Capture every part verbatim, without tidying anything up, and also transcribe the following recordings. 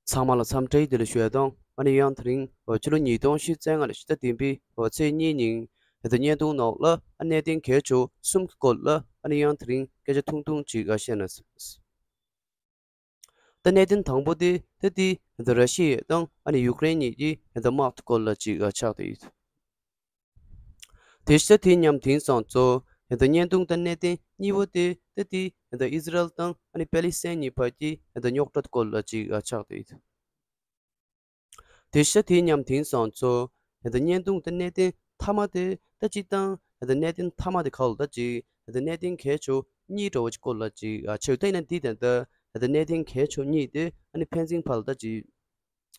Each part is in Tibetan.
ཚང་མ་ལ་འཚམས་འདྲི་བདེ་ལེགས་ཞུ་ཡ་དང་། ཨ་ནི་ཡང་དེ་རིང་ཕྱི་ལོ་ཉིས་སྟོང་ཉི་ཤུ་རྩ་ལྔ་ལོའི་ཕྱི་ཟླ་བདུན་པའི་ཚེས་གཉིས་ཉིན་ད་བརྙན་ཐུང་ནང་ལ་ཨ་གནད་དོན་གལ་ཆེ་བ་གསུམ་གྱི་སྐོར་ལ་ཨ་ནི་ཡང་དེ་རིང་སྐད་ཆ་ཐུང་ཐུང་ཅིག་བཤད་ན། ད་གནད་དོན་དང་པོ་དེ་ད་དེ་ད་ར་ཤི་ཡ་དང་ཨ་ནི་ཡུཀ་རེན་གཉིས་ཀྱི་ད་དམག་གི་སྐོར་ལ་ཅིག་ཆགས་བསྡད་ཡོད། དེ་བཞིན་དེ་མཉམ་དེང་སང་ཚོ་ད་བརྙན་ཐུང་ད་གནད་དོན་གཉིས་པ་དེ་ད་དེ་ད་ཨི་ཟི་རལ་དང་ཨ་ནི་པེ་ལི་སི་ཐན་གཉིས་བར་གྱི་ད་རྙོག་དྲ་སྐོར་ལ་ཅིག་ཆགས་བསྡད་ཡོད། དེ་བཞིན་དེ་མཉམ་དེང་སང་ཚོ་ད་བརྙན་ཐུང་ད་གནད་དོན་མཐའ་མ་དེ་ད་སྤྱིར་བཏང་ད་གནད་དོན་མཐའ་མ་དེ་ག་ལ་ད་ཅིག་ད་གནད་དོན་གལ་ཆེ་གཉིས་འདྲ་བོ་ཅིག་སྐོར་ལ་ཅིག་ཆགས་ཡོད། ད་ཡིན་ན་འདི་ད་ད་ད་གནད་དོན་གལ་ཆེ་གཉིས་དེ་ཨ་ནི་ཕན་ཚུན་བར་ལ་ད་ཅིག་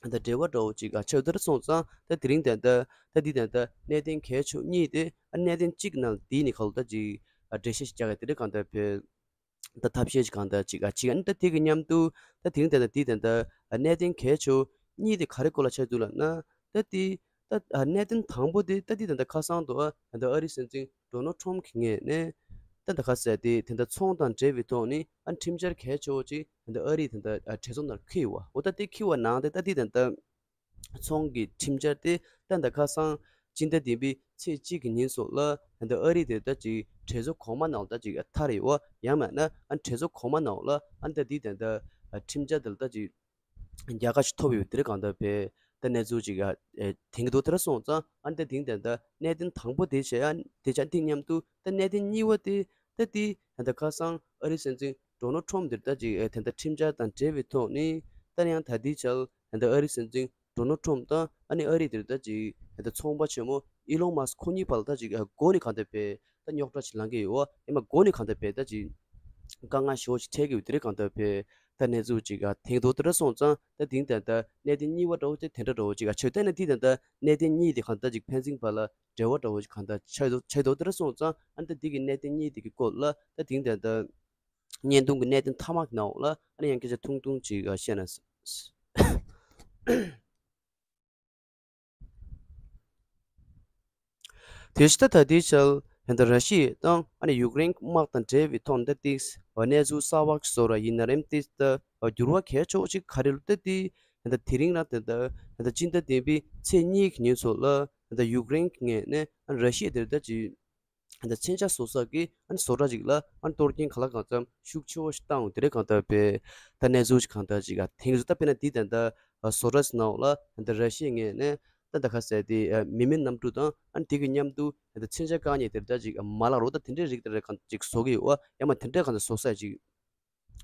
ད་འབྲེལ་བ་འདྲ་བོ་ཅིག་ཆགས་ཡོད། དེར་སོང་ཙང་ད་དེ་རིང་ད་ད་ད་འདི་ད་ད་གནད་དོན་གལ་ཆེ་གཉིས་དེ་ཨ་གནད་དོན་གཅིག་ནང་དེའི་ནི་ག་ལ་ད་ཅིག་འགྲེལ་བཤད་ཅིག་རྒྱག་གི་དེ་འདྲ་གང་ལྟར་བས། ད་ཐབས་ཤེས་ཅིག་གང་ལྟར་ཅིག་ཨ་ཅིག་ཨ་ནི་ད་དེ་གི་མཉམ་དུ་ད་དེ་རིང་ད་ད་དེ་ད་ད་གནད་དོན་གལ་ཆེ་གཉིས་དེ་ག་རེ་སྐོར་ལ་ཆགས་འདུག་ལབ་ན། ད་དེ་ད་གནད་དོན་དང་པོ་དེ་ད་དེ་ད་ད་ཁ་སང་དུ་ཨ་ད་ཨ་རིའི་སྲིད་འཛིན་ཌོ་ནལ་ཁྲོམ་གྱི་ངོས་ནས་ད་ད་ཁ་ཟེར་དེ་དེ་ད་ཚོང་དང་འབྲེལ་བའི་ཐོག་ནས་ཨ་ཁྲིམས་འཆར་གལ་ཆེ་བོ་ཅིག་ད་ཨ་རིའི་ད་ད་གྲོས་ཚོགས་ནང་འཁྱེར་ཡོད་པ། འོ་ད་དེ་འཁྱེར་བ་ནང་དེ་ད་དེ་ད་ད། ཚོང་གི་ཁྲིམས་འཆར་དེ་ད་ད་ཁ་སང་སྤྱི་ཟླ་བདུན་པའི་ཚེས་གཅིག་གི་ཉིན་སོགས་ལ་ད་ཨ་རི་དེ་ད་ཅིག་གྲོས་ཚོགས་གོང་མ་ནང་ད་ཅིག་ཐར་ཡོད་པ། ཡང་མིན་ན་ཨ་གྲོས་ཚོགས་གོང་མ་ནང་ལ་ཨ་ད་འདི་ད་ད་ཁྲིམས་འཆར་དེ་ལ་ད་ཅིག་རྒྱལ་ཁ་ཞིག་ཐོབ་ཡོད། དེ་རེད་གང་ལྟར་བས་ད་གནས་ཚུལ་ཅིག་ཨ་དེང་གི་འདུག་དེར་སོང་ཙང་ཨ་ད་དེང་ད་ད་གནད་དོན་དང་པོ་དེ་བྱས་ཨ་དེ་བྱས་དེ་མཉམ་དུ་ད་གནད་དོན་གཉིས་པ་དེ་ད་དེ་ད་ཁ་སང་ཨ་རིའི་སྲིད་འཛིན་ཌོ་ནལ་ཁྲོམ་དེར་ད་ཅིག་ཨ་དེ་ད་ཁྲིམས་འཆར་དང་འབྲེལ་བའི་ཐོག་ནས་ད་ཡང་ད་དེ་བྱས་ད་ཨ་རིའི་སྲིད་འཛིན་ཌོ་ནལ་ཁྲོམ་དང་ཨ་ནི་ཨ་རི་དེར་ད་ཅིག་ད་ཚོང་པ་ཆེན་མོ་ཨི་ལོན་མཱ་སི་ཁོ་གཉིས་བར་ལ་ད་ཅིག་སྒོ་ནས་གང་ལྟར་བས་ད་རྙོག་དྲ་ཞིག་ལངས་ཀྱི་ཡོད། ཡིན་པ་སྒོ་ནས་གང་ལྟར་བས་ད་ཅིག་དཀའ་ངལ་ཞེ་པོ་ཞིག་འཕྲད་ཀྱི་ཡོད། དེ་རེད་གང་ལྟར་བས་ད་གནས་ཚུལ་ཅིག་དེང་དུ་དེ་འདྲ་སོང་ཙང་ད་དེང་ད་ད་གནད་དོན་གཉིས་པ་འདྲ་བོ་དེ་དེ་འདྲ་འདྲ་བོ་ཅིག་ཆགས་ཡོད། ད་ནི་དེ་ད་ད་གནད་དོན་གཉིས་དེ་གང་ལྟར་ཅིག་ཕན་ཚུན་བར་ལ་འབྲེལ་བ་འདྲ་བོ་ཅིག་གང་ལྟར་ཆགས་ཡོད་ཆགས་ཡོད། དེ་འདྲ་སོང་ཙང་ཨ་ད་དེ་གི་གནད་དོན་གཉིས་དེ་གི་སྐོར་ལ་ད་དེང་ད་ད། བརྙན་ཐུང་གི་གནད་དོན་མཐའ་མ་གི་ནང་ལ་ཨ་ནི་ཡང་སྐད་ཆ་ཐུང་ཐུང་ཅིག་བཤད་ན། དེ་བཞིན་ད་ལྟའི་ཆར་ད་ལྟ་ར་ཤི་ཡ་དང་ཨ་ནི་ཡུཀ་རེན་དམག་དང་འབྲེལ་བའི་ཐོག་ནས་ཏིག་གནས་ཚུལ་གསར་བ་ཞིག་བཟོ་ར་ཡིན་ན་རེམ་ཏིག་ད་འགྱུར་བ་གལ་ཆེ་བོ་ཅིག་ག་རེ་ལ་ད་ཏིག་ད་དེ་རིང་ལ་ད་ད་ད་སྤྱི་ཟླ་བདུན་པའི་ཚེས་གཉིས་ཀྱི་ཉིན་སོགས་ལ་ད་ཡུཀ་རེན་གྱི་ངོས་ནས་ཨ་ནི་ར་ཤི་ཡ་དེར་ད་ཅིག་ཨ་ནི་མཚོན་ཆ་བཟོ་ས་གི་ཨ་ནི་བཟོ་གྲྭ་ཅིག་ལ་ཨ་ནི་གཏོར་སྐྱོན་གང་ལ་གང་འཚམ་ཤུགས་ཆེ་བོ་ཞིག་བཏང་ཡོད། དེ་རེད་གང་ལྟར་བས་ད་གནས་ཚུལ་ཞིག་གང་ལྟར་ཅིག་ཨ་ཐེངས་སུ་ད་དཔེར་ན་འདི་ད་ལྟ་བཟོ་གྲྭ་ཟེར་ནའོ་ལ་ད་ར་ཤི་ཡའི་ངོས་ནས་ད་ད་ག་ཟེར་དེ་མི་མེད་གནམ་གྲུ་དང་ཨ་ནི་དེ་གི་མཉམ་དུ་ད་མཚོན་ཆ་བཀག་ཉེས་དེར་ད་ཅིག་མ་ལག་རོ་ད་དེ་འདྲའི་རིགས་དེ་རེད་གང་ཅིག་བཟོ་གི་ཡོད་ཨ། ཡང་མ་དེ་འདྲའི་གང་ལྟར་བཟོ་ས་ཅིག་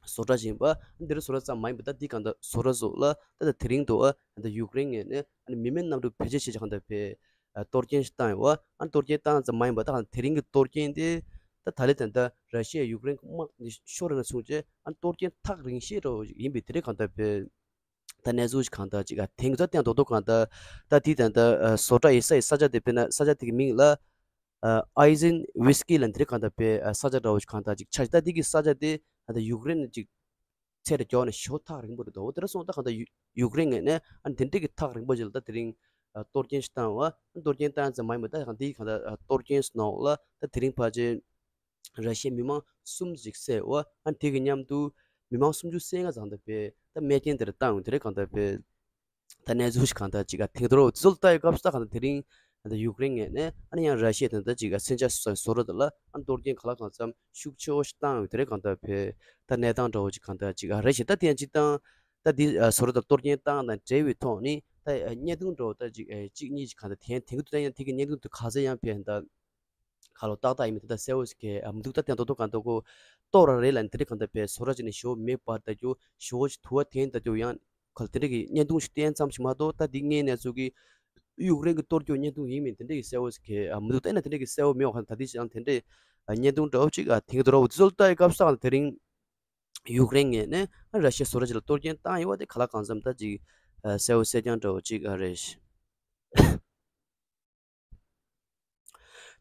བཟོ་གྲྭ་ཞིག་ཡིན་པ། འདིར་བཟོ་གྲྭ་ཙམ་མ་ཡིན་པ་ད་འདི་གང་ལྟར་བཟོ་གྲྭ་སོགས་ལ་ད་ད་དེ་རིང་དུ་ཨ་ད་ཡུཀ་རེན་ངོས་ནས་ཨ་ནི་མི་མེད་གནམ་གྲུ་བེད་སྤྱོད་བྱེད་ཀྱི་གང་ལྟར་བས་གཏོར་སྐྱོན་ཞིག་བཏང་ཡོད་པ། ཨ་གཏོར་སྐྱོན་བཏང་ཙམ་མ་ཡིན་པ་ད་གང་དེ་རིང་གི་གཏོར་སྐྱོན་དེ་ད་ད་ལྟའི་ད་ལྟ་ར་ཤི་ཡ་ཡུཀ་རེན་གྱི་དམག་འདི་ཤོར་ནས་བཟུང་བྱས་ཨ་གཏོར་སྐྱོན་ཐག་རིང་ཤོས་འདྲ་བོ་ཞིག་ཡིན་པས་དེ་རིང་གང་ལྟར་བས་ད་གནས་ཚུལ་ཞིག་གང་ལྟར་ཅིག་ཨ་དེང་གི་ད་བསྟན་རྡོག་རྡོག་གང་ལྟར་ད་འདི་ད་ལྟ་བཟོ་གྲྭ་ཡི་ས་ཡི་ས་ཆ་དེ་དཔེར་ན་ས་ཆ་དེ་གི་མིང་ལ། ཨ་ཨའི་ཟིན་ཝི་སི་ཀི་ལ་འདིར་གང་ལྟར་བས་ས་ཆ་འདྲ་བོ་ཞིག་གང་ལྟར་ཅིག་ཆགས་ཤིང་། ད་འདི་གི་ས་ཆ་དེ་ད་ལྟ་ཡུཀ་རེན་ནས་ཅིག་ཚད་དུ་མགྱོགས་ནས་ཞེ་པོ་ཐག་རིང་པོ་རེད་འདུག་འོ་དེ་འདྲ་སོང་ད་གང་ལྟར་ཡུ་ཡུཀ་རེན་ངོས་ནས་ཨ་འདི་འདྲ་གི་ཐག་རིང་པོ་ཅིག་ལ་ད་དེ་རིང་ཨ་གཏོར་སྐྱོན་ཞིག་བཏང་བ། གཏོར་སྐྱོན་བཏང་ཙམ་མ་ཡིན་པ་ད་གང་འདི་གང་ལྟར་ཨ་གཏོར་སྐྱོན་ཟེར་ནའོ་ལ་ད་དེ་རིང་ཕལ་ཆེར་ར་ཤི་ཡའི་མི་མང་གསུམ་ཞིག་བསད་པ། ཨ་དེ་གི་མཉམ་དུ་མི་མང་སུམ་ཅུ་སོ་ལྔ་ཙམ་ད་བས་ད་རྨས་སྐྱོན་དེ་འདྲ་བཏང་ཡོད། དེ་རེད་གང་ལྟར་བས། ད་གནས་ཚུལ་ཞིག་གང་ལྟར་ཅིག་ཨ་ཐེངས་དོ་རོ་དེ་ཚོ་ལ་ལྟ་ཡི་སྐབས་སུ་ད་གང་ལྟར་དེ་རིང་ད་ཡུཀ་རེན་ངོས་ནས་ཨ་ནི་ཡང་ར་ཤི་ཡ་དང་ད་ཅིག་ཨ་མཚོན་ཆ་བཟོ་བཟོ་གྲྭ་དེ་ལ་ཨ་གཏོར་སྐྱོན་གང་ལ་གང་འཚམ་ཤུགས་ཆེ་བོ་ཞིག་བཏང་ཡོད། དེ་རེད་གང་ལྟར་བས་ད་གནས་སྟངས་འདྲ་བོ་ཅིག་གང་ལྟར་ཅིག་ཨ་རེད་ཤག་ད་དེ་ཡང་སྤྱིར་བཏང་ད་འདི་ཨ་བཟོ་གྲྭ་དེ་གཏོར་སྐྱོན་བཏང་དང་འབྲེལ་བའི་ཐོག་ནས་ད་ཨ་བརྙན་ཐུང་འདྲ་བོ་ད་ཅིག་ཨ་གཅིག་གཉིས་ཅིག་གང་ལྟར་དེ་ཡང་དེང་གི་དུས་ད་ཡང་དེ་གི་བརྙན་ཐུང་དེ་ག་ཚད་ཡང་ཕེབས་ད། ཁ་ལོ་ཏག་ཏག་ཡིན་མིན་དེ་འདྲ་གསལ་བོ་ཞིག་གས་མི་འདུག་ད་བསྟན་རྡོག་རྡོག་གང་འདྲ་ཁོ་གཏོར་ར་རེད་ལབ་ནས་དེ་འདྲ་གང་འདྲ་བས་བཟོ་གྲྭ་ཅིག་ནས་ཞེ་པོ་མེ་འབར་ད་རྒྱུ་ཞེ་པོ་ཞིག་དུ་བ་འཐེན་ད་རྒྱུ་ཡང་ཁ་ལ་དེ་འདྲ་གི་བརྙན་ཐུང་ཞིག་བསྟན་ཙམ་ཞིག་མ་གཏོགས། ད་འདི་སྔའི་གནས་ཚུལ་གི་ཡུཀ་རེན་གི་གཏོར་རྒྱུ་བརྙན་ཐུང་ཡིན་མིན་དེ་འདྲ་གི་གསལ་བོ་ཞིག་གས་མི་འདུག་ད་ཡིན་ན་དེ་འདྲ་གི་གསལ་བོ་མེད་པ་གང་ད་འདི་ཞིག་ཡང་དེ་འདྲ་བརྙན་ཐུང་འདྲ་བོ་ཅིག་དེང་གི་དུས་ར་བོ་དེ་ཚོ་ལ་ལྟ་ཡི་སྐབས་སུ་ད་དེ་རིང་ཡུཀ་རེན་ངོས་ནས་ར་ཤི་ཡ་བཟོ་གྲྭ་ཅིག་ལ་གཏོར་སྐྱོན་བཏང་ཡོད་པ་དེ་ག་ལ་གང་འཚམ་ད་ཅིག་གསལ་བོ་གསལ་རྐྱང་འདྲ་བོ་ཅིག་རེད།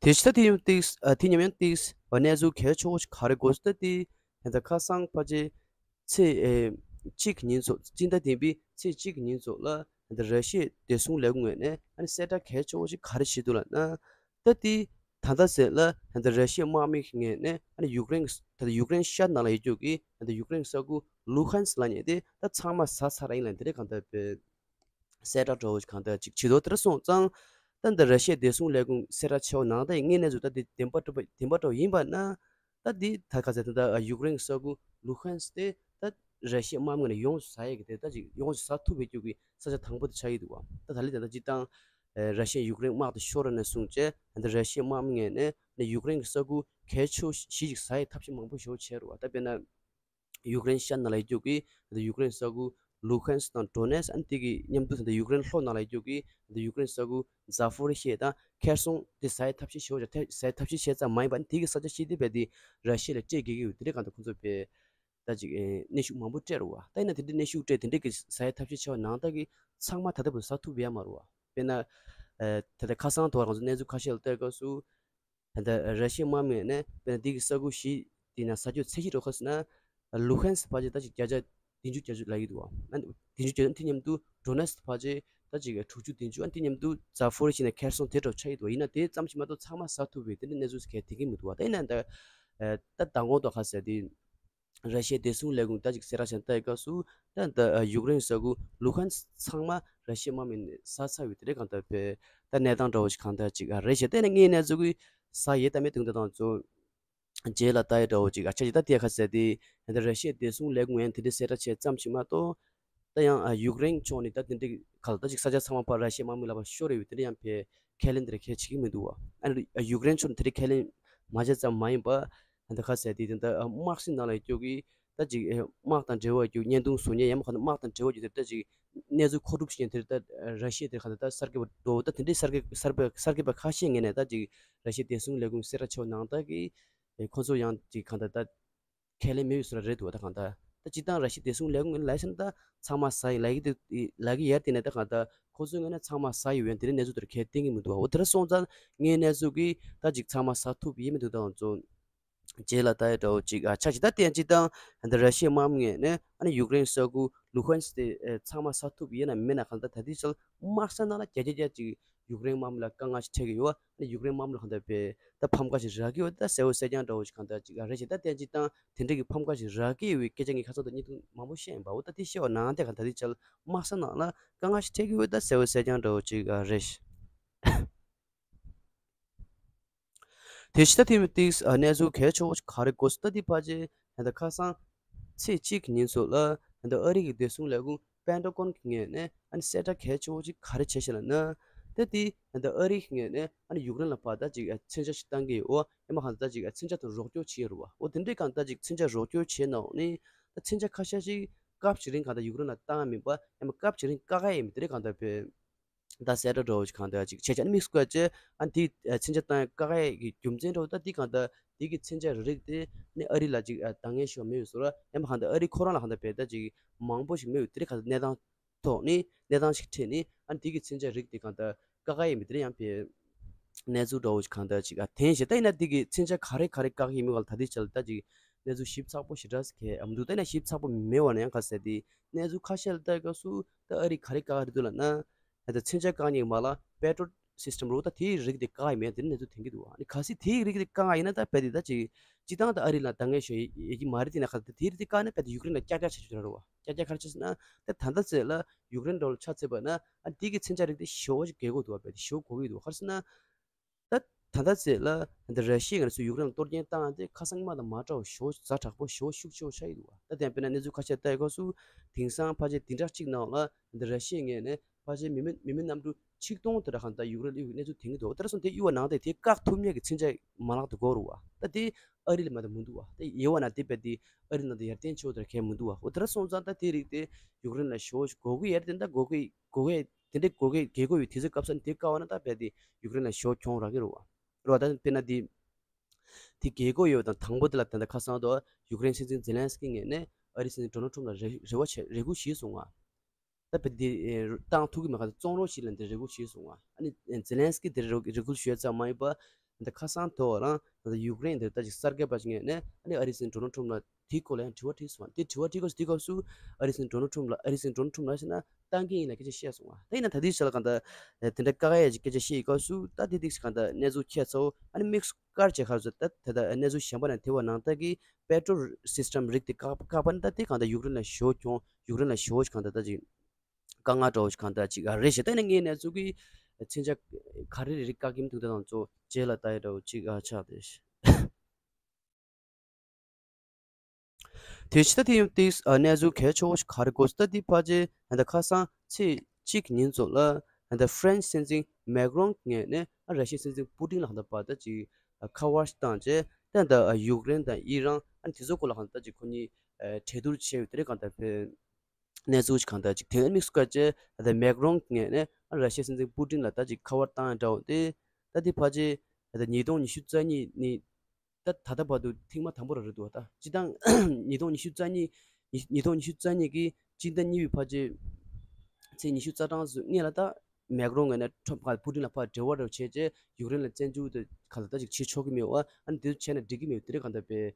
དེ་ཕྱི་ད་དེ་ཡང་ཏིག་ཨ་དེ་མཉམ་ཡང་ཏིག་ཨ་གནས་ཚུལ་གལ་ཆེ་བོ་ཞིག་ག་རེ་དགོས་ཟེར་ད་དེ་ད་ཁ་སང་ཕལ་ཆེར་ཚེས་ཨེ་གཅིག་གི་ཉིན་ཚོ་སྤྱི་ཟླ་བདུན་པའི་ཚེས་གཅིག་གི་ཉིན་ཚོ་ལ་ད་ར་ཤི་ཡའི་བདེ་སྲུང་ལས་ཁུངས་ངོས་ནས་ཨ་ནི་གསལ་བསྒྲགས་གལ་ཆེ་བོ་ཞིག་ག་རེ་བྱས་འདུག་ལབ་ན། ད་དེ་ ད་ལྟ་ཟེར་ལ་ད་ལྟ་ར་ཤི་ཡའི་དམག་མི་ངོས་ནས་ཨ་ནི་ཡུཀ་རེན་ད་ལྟ་ཡུཀ་རེན་ཤར་ནང་ལ་ཡོད་རྒྱུ་གི་ད་ལྟ་ཡུཀ་རེན་ས་ཁུལ་ལུ་ཧན་སི་ལབ་མཁན་དེ་ད་ཚང་མ་ཟ་ཚར་ཡིན་ལབ་དེ་འདྲ་གང་ལྟར་བས། གསལ་བསྒྲགས་འདྲ་བོ་ཞིག་གང་ལྟར་ཅིག་བྱེད་དོ། དེར་སོང་ཙང་ད་འདི་ར་ཤི་ཡའི་བདེ་སྲུང་ལས་ཁུངས་གསལ་བསྒྲགས་བྱས་པ་ནང་ལྟར་དངོས་གནས་ཚུལ་ད་འདི་བདེན་པ་འདྲ་བོ་བདེན་པ་འདྲ་བོ་ཡིན་པ་ན། ད་འདི་ད་ག་ཚད་ད་ལྟ་ཡུཀ་རེན་ས་ཁུལ་ལུ་ཧན་སི་དེ་ད་ར་ཤི་ཡའི་དམག་མི་ནས་ཡོངས་སུ་ཟ་ཡས་ཀྱི་དེ་ད་ཅིག་ཡོངས་སུ་ཟ་ཐུབ་པའི་རྒྱུ་གི་ས་ཆ་དང་པོ་དེ་ཆགས་ཀྱི་འདུག་བ། ད་ད་ལི་ད་ལྟ་སྤྱི་བཏང་ར་ཤི་ཡ་ཡུཀ་རེན་དམག་དེ་ཤོར་ར་ནས་བཟུང་བྱས་ད་ར་ཤི་ཡའི་དམག་མི་ངོས་ནས་ཡུཀ་རེན་གྱི་ས་ཁུལ་གལ་ཆེ་ཤོས་ཤིག་ཟ་ཡས་ཐབས་ཤེས་མང་པོ་ཞིག་བྱས་རེད་བ། ད་དཔེར་ན། ཡུཀ་རེན་ཤར་ནང་ལ་ཡོད་རྒྱུ་གི་ད་ཡུཀ་རེན་ས་ཁུལ་ལུ་ཧན་སི་དང་ཌོ་ནེ་སི་ཨ་ནི་དེ་གི་མཉམ་དུ་ད་ཡུཀ་རེན་ལྷོ་ནང་ལ་ཡོད་རྒྱུ་གི་ད་ཡུཀ་རེན་ས་ཁུལ་ཛ་ཕོ་རི་ཤི་ཡ་དང་ཁེར་སོང་དེ་ཟ་ཡ་ཐབས་ཤེས་ཞེ་པོ་ཅིག་ཟ་ཡ་ཐབས་ཤེས་བྱས་ཙམ་མ་ཡིན་པ་ཨ་ནི་དེ་གི་ས་ཆ་ཤིག་དེ་རྦད་དེ་ར་ཤི་ཡ་ལ་སྤྲད་དགོས་ཀྱི་ཡོད། དེ་འདྲ་གང་ལྟར་ཁོང་ཚོ་རྦད་ད་ཅིག་གནོན་ཤུགས་མང་པོ་སྤྲད་རེད་བ། ད་ཡིན་ན་དེ་འདྲའི་གནོན་ཤུགས་སྤྲད་དེ་འདྲའི་གི་ཟ་ཡ་ཐབས་ཤེས་བྱས་པ་ནང་ལྟར་གི་ཚང་མ་ད་ལྟ་བར་ཟ་ཐུབ་ཡ་མ་རེད་བ། དཔེར་ན། ད་ལྟ་ཁ་སང་ཐོག་ང་ཚོ་གནས་ཚུལ་ཁ་ཤས་ལ་བལྟས་སྐབས་སུ། ད་ལྟ་ར་ཤི་ཡའི་དམག་མི་ནས་དཔེར་ན་འདི་གི་ས་ཁུལ་བཞི་དེ་ན་ས་ཆ་ཚད་གཞི་འགྲོ་ཁ་སོང་ན། ལུ་ཧན་སི་ཕལ་ཆེར་ད་ཅིག་བརྒྱ་ཆ་བདུན་ཅུ་བརྒྱད་ཅུ་ལབ་ཀྱི་འདུག་བ། བདུན་ཅུ་བརྒྱད་ཅུ་དེ་མཉམ་དུ་ཌོ་ནེ་སི་ཕལ་ཆེར་ད་ཅིག་དྲུག་ཅུ་བདུན་ཅུ་ཨ་དེ་མཉམ་དུ་ཛ་ཕོ་རི་ཤི་ཡ་ནས་ཁེར་སོང་དེ་འདྲ་ཆགས་ཀྱི་འདུག་བ། ཡིན་ན་དེ་ཙམ་ཞིག་མ་གཏོགས་ཚང་མ་ཟ་ཐུབ་པའི་དེ་འདྲ་གནས་ཚུལ་གལ་དེ་གི་མི་འདུག་བ། ད་ཡིན་ན་ད་ད་དང་པོ་ཐོག་ཁ་ཟེར་དེ་ར་ཤི་ཡའི་བདེ་སྲུང་ལས་ཁུངས་ད་ཅིག་གསལ་བསྒྲགས་བྱས་ལྟ་ཡི་སྐབས་སུ་ད་ད་ཡུཀ་རེན་ས་ཁུལ་ལུ་ཧན་སི་ཚང་མ་ར་ཤི་ཡའི་དམག་མི་ནས་ཟ་ཚར་བའི་དེ་འདྲ་གང་ལྟར་བས་ད་གནས་སྟངས་འདྲ་བོ་ཞིག་གང་ལྟར་ཅིག་རེད་ཤག་དེ་ནས་དངོས་གནས་ཚུལ་གྱི་ཟ་ཡས་ད་མེད་དུས་ད་དང་ཚོ། རྗེས་ལ་ལྟ་ཡི་འདྲ་བོ་ཅིག་ཨ་ཆ་ཅིག་ད་དེ་ཁ་ཟེར་དེ་ད་ར་ཤི་ཡའི་བདེ་སྲུང་ལས་ཁུངས་ཡང་དེ་འདྲའི་གསལ་བསྒྲགས་བྱས་ཙམ་ཞིག་མ་གཏོགས། ད་ཡང་ཡུཀ་རེན་ཕྱོགས་ནས་ད་དེ་འདྲའི་ག་ལ་ད་ཅིག་ས་ཆ་ཚང་མ་ཕར་ར་ཤི་ཡའི་དམག་མི་ལ་ཕར་ཤོར་ཡོད་པའི་དེ་འདྲ་ཡང་ཕར་ཁས་ལེན་དེ་འདྲ་གལ་བྱེད་ཀྱི་མི་འདུག་བ། ཨ་ནི་ཡུཀ་རེན་ཕྱོགས་ནས་དེ་འདྲའི་ཁས་ལེན་མ་བྱས་ཙམ་མ་ཡིན་པ། ད་ཁ་ཟེར་དེ་ད་དམག་སྲིད་ནང་ལ་ཡོད་རྒྱུ་གི་ད་ཅིག་དམག་དང་འབྲེལ་བ་ཡོད་རྒྱུ་བརྙན་ཐུང་བཟོ་མཁན་ཡང་མ་ག་ན་དམག་དང་འབྲེལ་བ་ཡོད་རྒྱུ་དེ་ད་ཅིག་གནས་ཚུལ་མཁོ་སྒྲུབ་བྱེད་མཁན་དེ་ད་ར་ཤི་ཡ་དེ་ག་ད་ད་གསར་འགོད་པ་འགྲོ་ད་དེ་འདྲའི་གསར་འགོད་གསར་འགོད་པ་གསར་འགོད་པ་ཁ་ཤས་ངོས་ནས་ད་ཅིག་ར་ཤི་ཡའི་བདེ་སྲུང་ལས་ཁུངས་གསལ་བསྒྲགས་བྱས་པ་ནང་ལྟར་གི་ཁོ་ཚོ་ཡང་ཅིག་གང་ལྟར་ད་ཁས་ལེན་མེད་པའི་བཟོ་འདྲ་རེད་འདུག་བ། ད་གང་ལྟར་ད་སྤྱིར་བཏང་ར་ཤི་ཡའི་བདེ་སྲུང་ལས་ཁུངས་ལ་ཡིན་ན་ད་ཚང་མ་ཟ་ཡིན་ལབ་ཀྱི་འདུག་ལབ་ཀྱི་ཡོད་དེ་ནས་ད་གང་ལྟར་ཁོ་ཚོའི་ངོས་ནས་ཚང་མ་ཟ་ཡི་ཡོད་དེ་འདྲའི་གནས་ཚུལ་དེར་ཁས་བླངས་ཀྱི་མི་འདུག་བ། འོ་དེ་འདྲ་སོང་ཙང་ངའི་གནས་ཚུལ་གྱིས་ད་ཅིག་ཚང་མ་ཟ་ཐུབ་ཡིན་མི་འདུག་ད་ང་ཚོ་རྗེས་ལ་ལྟ་ཡི་འདྲ་བོ་ཅིག་ཨ་ཆ་ཅིག་ད་དེ་ཡང་སྤྱིར་བཏང་ད་ར་ཤི་ཡའི་དམག་མི་ངོས་ནས་ཨ་ནི་ཡུཀ་རེན་ས་ཁུལ་ལུ་ཧན་སི་དེ་ཚང་མ་ཟ་ཐུབ་ཡིན་ན་མིན་ན་གང་ལྟར་ད་ལྟའི་ཆར་དམག་ས་ནང་ལ་བརྒྱ་ཆ་བརྒྱ་ཅིག་ཡུཀ་རེན་དམག་མི་ལ་དཀའ་ངལ་ཞིག་འཕྲད་ཀྱི་ཡོད་བ། ཨ་ནི་ཡུཀ་རེན་དམག་མི་ལ་གང་ལྟར་བས་ད་ཕམ་ཁ་ཞིག་རག་གི་ཡོད་ད་གསལ་བོ་གསལ་རྐྱང་འདྲ་བོ་ཞིག་གང་ལྟར་ཅིག་ཨ་རེད་ཞེ་ད་དེ་ཡང་སྤྱིར་བཏང་དེ་འདྲ་གི་ཕམ་ཁ་ཞིག་རག་གི་ཡོད་པའི་སྐད་ཆ་ངས་ཁ་སང་དང་བརྙན་ཐུང་མང་པོ་བཤད་ཡིན་པ། འོ་ད་དེ་བཤད་པ་ནང་དེ་གང་ད་ལྟའི་ཆར་དམག་ས་ནང་ལ་དཀའ་ངལ་ཞིག་འཕྲད་ཀྱི་ཡོད་ད་གསལ་བོ་གསལ་རྐྱང་འདྲ་བོ་ཅིག་ཨ་རེད། དེ་ཕྱི་ད་ཐེངས་ཏིག་གནས་ཚུལ་གལ་ཆེ་བོ་ག་རེ་དགོས་སུ་ད་འདི་ཕལ་ཆེར་ད་ལྟ་ཁ་སང་ཚེས་གཅིག་གི་ཉིན་སོགས་ལ་ད་ལྟ་ཨ་རི་གི་བདེ་སྲུང་ལས་ཁུངས་པེན་ཊ་གོན་གྱི་ངོས་ནས་ཨ་ནི་གསལ་བསྒྲགས་གལ་ཆེ་བོ་ཅིག་ག་རེ་བྱས་ཤག་ལབ་ན། ད་འདི་ད་ལྟ་ཨ་རི་གི་ངོས་ནས་ཨ་ནི་ཡུཀ་རེན་ལ་ཕར་ད་ཅིག་མཚོན་ཆ་ཞིག་བཏང་གི་ཡོད། ཨེ་མ་གང་ད་ཅིག་མཚོན་ཆ་དང་རོགས་སྐྱོར་བྱེད་ཡོད་རེད་བ། འོ་དེ་འདྲའི་གང་ད་ཅིག་མཚོན་ཆ་རོགས་སྐྱོར་བྱས་ནའང་ནི་ད་མཚོན་ཆ་ཁ་ཤས་ཤིག་སྐབས་ཤིག་རིང་གང་ད་ཡུཀ་རེན་ལ་བཏང་ཡ་མིན་པ་ཨེ་མ་སྐབས་ཤིག་རིང་བཀག་ཡ་ཡིན་མི་དེ་འདྲའི་གང་ད་བས། ད་གསལ་བསྒྲགས་འདྲ་བོ་ཞིག་གང་ལྟར་ཅིག་བྱས་ཙང་དམིགས་སུ་བཀར་བྱས་ཨ་འདི་མཚོན་ཆ་བཏང་ཡ་བཀག་ཡ་གི་རྒྱུ་མཚན་འདྲ་བོ་ད་འདི་གང་ལྟར་འདི་གི་མཚོན་ཆ་རིགས་དེ་ནི་ཨ་རི་ལ་ཅིག་འདང་ངེས་ཤོར་མེད་པའི་བཟོ་འདྲ་ཡང་མ་གང་ལྟར་ཨ་རི་ཁོ་རང་ལ་གང་ལྟར་བས་ད་ཅིག་མང་པོ་ཞིག་མེད་པའི་དེ་རིགས་གང་ལྟར་གནས་སྟངས་ཐོག་ནས་གནས་སྟངས་ཤིག་འཕྲད་ནས་ཨ་འདི་གི་མཚོན་ཆ་རིགས་དེ་གང་ལྟར་བཀག་ཡ་ཡིན་པའི་དེ་ཡང་བས་གནས་ཚུལ་འདྲ་བོ་ཞིག་གང་ལྟར་ཅིག་ཨ་དེ་བཞིན་ད་ཡིན་ན་འདི་གི་མཚོན་ཆ་ག་རེ་ག་རེ་བཀག་ཡིན་མིན་ག་ལ་ད་འདི་ཆ་ལ་ད་ཅིག་གནས་ཚུལ་ཞིབ་ཚགས་པོ་ཞེ་དྲག་ཞིག་གས་ཨ་མི་འདུག་ད་ཡིན་ན་ཞིབ་ཚགས་པོ་མེད་བ་ན་ཡང་ག་ཟེར་དེ་གནས་ཚུལ་ཁ་ཤས་ལ་ལྟ་སྐབས་སུ་ད་ཨ་རི་ག་རེ་བཀག་རེད་འདུག་ལབ་ན། ད་ལྟ་མཚོན་ཆ་བཀག་ཉེས་མ་ལ་པེ་ཊོལ་སིས་ཊེམ་རུ་ད་དེའི་རིགས་དེ་བཀག་ཡིན་མེད་དེ་གནས་ཚུལ་ཐོན་གྱི་འདུག་ཨ་ནི་གལ་སྲིད་དེའི་རིགས་དེ་བཀག་ཡིན་ན་ད་རྦད་དེ་ད་ཅིག་སྤྱིར་བཏང་ད་ཨ་རི་ལ་འདང་ངེས་ཤོར་ཡ་གི་མ་རེད། དེ་ན་ག་ད་དེའི་རིགས་དེ་བཀག་ན་རྦད་དེ་ཡུཀ་རེན་ལ་ཀྱག་ཀྱག་བྱེད་རྒྱུ་རེད་བ། ཀྱག་ཀྱག་ག་རེ་བྱས་ཟེར་ན་ད་ད་ལྟ་ཚེ་ལ་ཡུཀ་རེན་འདྲ་བོ་ལ་ཆ་མཚོན་པ་ན་ཨ་དེ་གི་མཚོན་ཆ་རིགས་དེ་ཞེ་པོ་ཞིག་དགོས་ཀྱི་འདུག་རྦད་དེ་ཞེ་པོ་དགོས་ཀྱི་འདུག་ག་རེ་ཟེར་ན། ད་ད་ལྟ་ཚེ་ལ་ད་ར་ཤི་ཡ་ང་ཚོ་ཡུཀ་རེན་ལ་གཏོར་སྐྱོན་བཏང་ཡ་དེ་ཁ་སང་མ་དང་མ་འདྲ་བ་ཞེ་པོ་ཛ་དྲག་པོ་ཞེ་པོ་ཤུགས་ཆེ་བོ་ཆགས་ཀྱི་འདུག་བ། ད་དེ་ཡང་དཔེར་ན་གནས་ཚུལ་ཁ་ཤས་ལྟ་ཡི་སྐབས་སུ་དེང་སང་ཕལ་ཆེར་བདུན་ཕྲག་གཅིག་ནང་ལ་ད་ར་ཤི་ཡའི་ངོས་ནས་ཕལ་ཆེར་མི་མེད་མི་མེད་གནམ་གྲུ་ཆིག་སྟོང་དེ་འདྲ་གང་ལྟར་ཡུཀ་རེན་ལ་གཡུག་གནས་ཚུལ་ཐོན་གྱི་འདུག་དེར་སོང་དེ་གཡུག་པ་ནང་དེ་དེ་བཀག་ཐུབ་མཁན་གྱི་མཚོན་ཆ་མ་ལག་དེ་དགོས་རེད་བ། ད་དེ་ཨ་རི་ལ་མ་གཏོགས་མི་འདུག་བ། ད་ཡོད་པ་ན་དེ་རྦད་དེ་ཨ་རི་ནང་དུ་ཡར་བརྟན་ཆོག་དེ་གལ་མི་འདུག་བ། འོ་དེ་འདྲ་སོང་ཙང་ད་དེ་རིགས་དེ་ཡུཀ་རེན་ལ་ཞེ་པོ་ཞིག་དགོས་ཀྱི་ཡོད་རེད། དེ་འདྲ་དགོས་ཀྱི་དགོས་ཀྱི་དེ་འདྲའི་དགོས་ཀྱི་དགོས་ཀྱི་ཡོད་དུས་ཚོད་སྐབས་སུ་དེ་བཀག་པ་ན་ད་རྦད་དེ་ཡུཀ་རེན་ལ་ཞེ་པོ་གྱོང་རག་གི་རེད་བ། རེད་བ། ད་དཔེར་ན་དེ་དེ་དགོས་ཀྱི་ཡོད་དང་དང་པོ་དེ་ལ་ད་ལྟ་ཁ་སང་དུ་ཡུཀ་རེན་སྲིད་འཛིན་ཛེ་ལན་སི་ཀི་ངོས་ནས་ཨ་རིའི་སྲིད་འཛིན་ཌོ་ནལ་ཊམ་ལ་རེ་རེ་བ་བྱས་རེ་སྐུལ་ཞུས་སོང་བ། ད་བོད་འདི་བཏང་ཐུབ་ཀྱི་མེད་ག་ཚོང་རོགས་ཞིག་ལ་འདི་རེ་སྐུལ་ཞུས་སོང་བ། ཨ་ནི་ཛེ་ལན་སི་ཀི་འདིར་རེ་སྐུལ་ཞུས་ཙམ་མ་ཡིན་པ་འདི་ཁ་སང་ཐོག་རང་ད་ཡུཀ་རེན་འདིར་ད་ཅིག་གསར་འགོད་པ་ཞིག་ངོས་ནས་ཨ་ནི་ཨ་རིའི་སྲིད་འཛིན་ཌོ་ནལ་ཊམ་ལ་ དེའི་སྐོར་ལ་ཡང་དྲི་བ་དྲིས་སོང་བ། དེ་དྲི་བ་དྲིས་སྐབས་སུ་དེའི་སྐབས་སུ་ཨ་རིའི་སྲིད་འཛིན་ཌོ་ནལ་ཊམ་ལ་ཨ་རིའི་སྲིད་འཛིན་ཌོ་ནལ་ཊམ་ལ་ཟེར་ན་བཏང་གི་ཡིན་ལབ་སྐད་ཆ་བཤད་སོང་བ། ད་ཡིན་ན་ད་ལྟའི་ཆ་ལ་གང་ལྟར་དེ་འདྲ་དཀའ་ངལ་ཡོད་ཀྱི་སྐད་ཆ་བཤད་ཡོད་སྐབས་སུ་ད་དེ་ཏིག་གང་ལྟར་གནས་ཚུལ་ཁྱད་མཚར་པོ་ཨ་ནི་དམིགས་སུ་བཀར་བྱས་ཁར་སོ་ད་ད་ལྟ་གནས་ཚུལ་གཞན་པ་ནང་དེ་བ་ནང་ལྟར་གྱི་པེ་ཊོལ་སིས་ཊམ་རིགས་དེ་བཀག་བཀག་པ་ནི་ད་དེ་གང་ལྟར་ཡུཀ་རེན་ལ་ཞེ་པོ་གྱོང་ཡུཀ་རེན་ལ་ཞེ་པོ་གང་ལྟར་ད་ཅིག་དཀའ་ངལ་འདྲ་བོ་ཞིག་གང་ལྟར་ཅིག་ཨ་རེད་ཤག་ད་ནི་ངའི་གནས་ཚུལ་གྱི་མཚོན་ཆ་ག་རེ་རེ་རེ་བཀག་གི་མི་འདུག་ད་དང་ཚོ་རྗེས་ལ་ལྟ་ཡ་འདྲ་བོ་ཅིག་ཨ་ཆགས་ཏེ། དེ་ཕྱི་ད་དེ་ཡང་ཏིག་ཨ་གནས་ཚུལ་གལ་ཆེ་བོ་ཞིག་ག་རེ་གོ་ས་ད་དེ་ཕལ་ཆེར་ད་ལྟ་ཁ་སང་ཚེས་གཅིག་ཉིན་ཚོ་ལ་ད་ལྟ་ཧྥ་རན་སི་སྲིད་འཛིན་མེག་རོན་ངོས་ནས་ཨ་ར་ཤི་ཡའི་སྲིད་འཛིན་པུ་ཏིན་ལ་གང་ལྟར་བར་ད་ཅིག་ཁ་པར་ཞིག་བཏང་རྗེས་ད་ལྟ་ཡུཀ་རེན་དང་ཨི་རན་ཨ་དེ་ཚོ་སྐོར་ལ་གང་ལྟར་ཅིག་ཁོ་གཉིས་གྲོས་བསྡུར་བྱས་ཡོད་དེ་རེད་གང་ལྟར་བས། གནས་ཚུལ་ཞིག་གང་ལྟར་ཅིག་དེ་དམིགས་སུ་བཀར་བྱས་ད་ལྟ་མེག་རོན་ངོས་ནས་ཨ་ར་ཤི་ཡའི་སྲིད་འཛིན་པུ་ཏིན་ལ་ད་ཅིག་ཁ་པར་བཏང་ཡ་འདྲ་བོ་དེ་ད་དེ་ཕལ་ཆེར་ད་ལྟ་ཉིས་སྟོང་ཉི་ཤུ་རྩ་གཉིས་ནི་ད་ད་ལྟ་བར་དུ་ཐེངས་མ་དང་པོ་རང་རེད་འདུག་ད་སྤྱི་བཏང་ཉིས་སྟོང་ཉི་ཤུ་རྩ་གཉིས་ཉི་ཉིས་སྟོང་ཉི་ཤུ་རྩ་གཉིས་ཀྱི་སྤྱི་ཟླ་གཉིས་པའི་ཕལ་ཆེར་ཚེས་ཉི་ཤུ་རྩ་གྲངས་སུ་སྔོན་ལ་ད་མེག་རོན་ངོས་ནས་ཁྲོམ་ཁ་པུ་ཏིན་ལ་ཕར་འབྲེལ་བ་རེ་བྱས་རྗེས་ཡུཀ་རེན་ལ་བཙན་འཛུལ་དེ་ག་ལ་ད་ཅིག་བྱེད་ཆོག་གི་མེད་པ་ཨ་ནི་དེ་ཚོ་བྱས་ན་འགྲིག་གི་མེད་པ་དེ་རེད་གང་ལྟར་བས།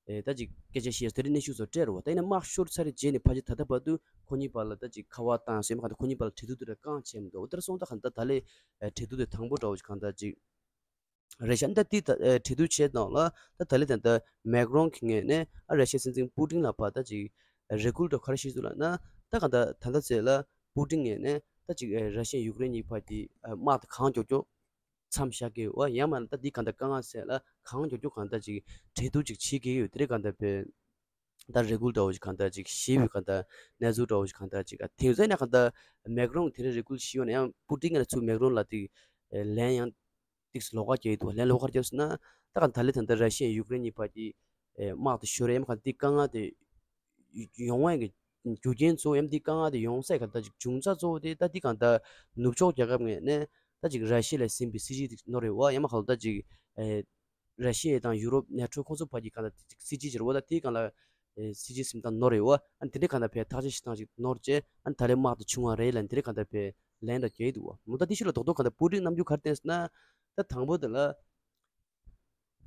ཨེ་ད་ཅིག་སྐད་ཆ་བཤད་དེ་རིང་གནས་ཤུགས་སུ་སྤྲད་རོ། ད་ཡིན་ན་དམག་ཤོར་ཚར་རེད་རྗེས་ནས་ཕལ་ཆེར་ད་ལྟ་བར་དུ་ཁོ་གཉིས་བར་ལ་ད་ཅིག་ཁ་པར་བཏང་སོང་ཡིན་མ་གང་ལྟར་ཁོ་གཉིས་བར་ལ་གྲོས་བསྡུར་དེ་འདྲ་བསྐངས་བྱས་མི་འདུག་དེར་སོང་ད་གང་ལྟར་ད་ལས་ཨེ་གྲོས་བསྡུར་དེ་དང་པོ་འདྲ་བོ་ཞིག་གང་ལྟར་ཅིག་རེད་ཤག་ད་དེ་ད་ཨེ་གྲོས་བསྡུར་བྱས་ནང་ལ་ད་ད་ལས་ད་ལྟ་མེག་རོན་གྱི་ངོས་ནས་ཨ་ར་ཤི་ཡའི་སྲིད་འཛིན་པུ་ཏིན་ལ་ཕར་ད་ཅིག་རེ་སྐུལ་འདྲ་ག་རེ་ཞུས་འདུག་ལབ་ན་ད་གང་ལྟར་ད་ལྟ་ཚེ་ལ་པུ་ཏིན་ངོས་ནས་ད་ཅིག་ཨེ་ར་ཤི་ཡ་ཡུཀ་རེན་གཉིས་བར་གྱི་ཨེ་དམག་དེ་གང་མགྱོགས་མགྱོགས་མཚམས་བཞག་གི་ཡོད་ཡང་མིན་ན་ད་འདི་གང་ལྟར་དཀའ་ངལ་སེལ་ལ་གང་མགྱོགས་མགྱོགས་གང་ལྟར་ཅིག་གྲོས་བསྡུར་ཅིག་བྱེད་ཀྱི་ཡོད་དེ་རེད་གང་ལྟར་བས་ད་རེ་སྐུལ་འདྲ་བོ་ཞིག་གང་ལྟར་ཅིག་ཞེས་པའི་གང་ལྟར་གནས་ཚུལ་འདྲ་བོ་ཞིག་གང་ལྟར་ཅིག་ཨ་དེང་སང་ནས་གང་ལྟར་མེག་རོན་དེ་རིང་རེ་སྐུལ་ཞུས་ཡོད་ན་ཡང་པུ་ཏིན་ལ་ཚུར་མེག་རོན་ལ་དེ་ལན་ཡང་ཏིག་ལོགས་ཀ་རྒྱག་ཡོད་འདུག་ལན་ལོགས་ཀ་རྒྱབ་སོང་ན་ད་གང་ད་ལྟ་ད་ལྟ་ར་ཤི་ཡ་ཡུཀ་རེན་གཉིས་བར་གྱི་དམག་དེ་ཤོར་ཡང་གང་འདི་དཀའ་ངལ་དེ་ཡོང་བའི་གི་རྒྱུ་རྐྱེན་གཙོ་བོ་ཡང་འདི་དཀའ་ངལ་དེ་ཡོང་སའི་ག་ད་ཅིག་བྱུང་ས་གཙོ་བོ་དེ་ད་འདི་གང་ད་ནུབ་ཕྱོགས་རྒྱལ་ཁབ་ངོས་ནས་ད་ཅིག་ར་ཤི་ཡ་ལ་ཟིན་པའི་སྲིད་ཇུས་དེ་ནོར་རེད་བ། ཡང་མ་གང་ལ་ད་ཅིག་ཨེ་ར་ཤི་ཡ་དང་ཡུ་རོབ་ནེ་ཊོ་ཁོང་ཚོ་བར་གྱི་ག་ད་ཅིག་སྲིད་ཇུས་ཅིག་རེད་བ། ད་དེའི་གང་ལ་ཨེ་སྲིད་ཇུས་ཟིན་སྟངས་ནོར་རེད་བ། ཨ་ནི་དེ་འདྲའི་གང་ལ་བས་ཐག་གཅོད་བྱེད་སྟངས་ཅིག་ནོར་རྗེས་ཨ་ནི་ད་ལན་དམག་དེ་བྱུང་བ་རེད་ལ་དེ་འདྲའི་གང་ལ་བས་ལན་འདྲ་རྒྱག་གི་འདུག་བ། མོ་ད་དེ་ཤུལ་ལ་རྡོག་རྡོག་གང་ལ་པུ་ཏིན་རྣམ་འགྱུར་ག་རེ་བསྟན་སོང་ན་ད་དང་པོ་དེ་ལ།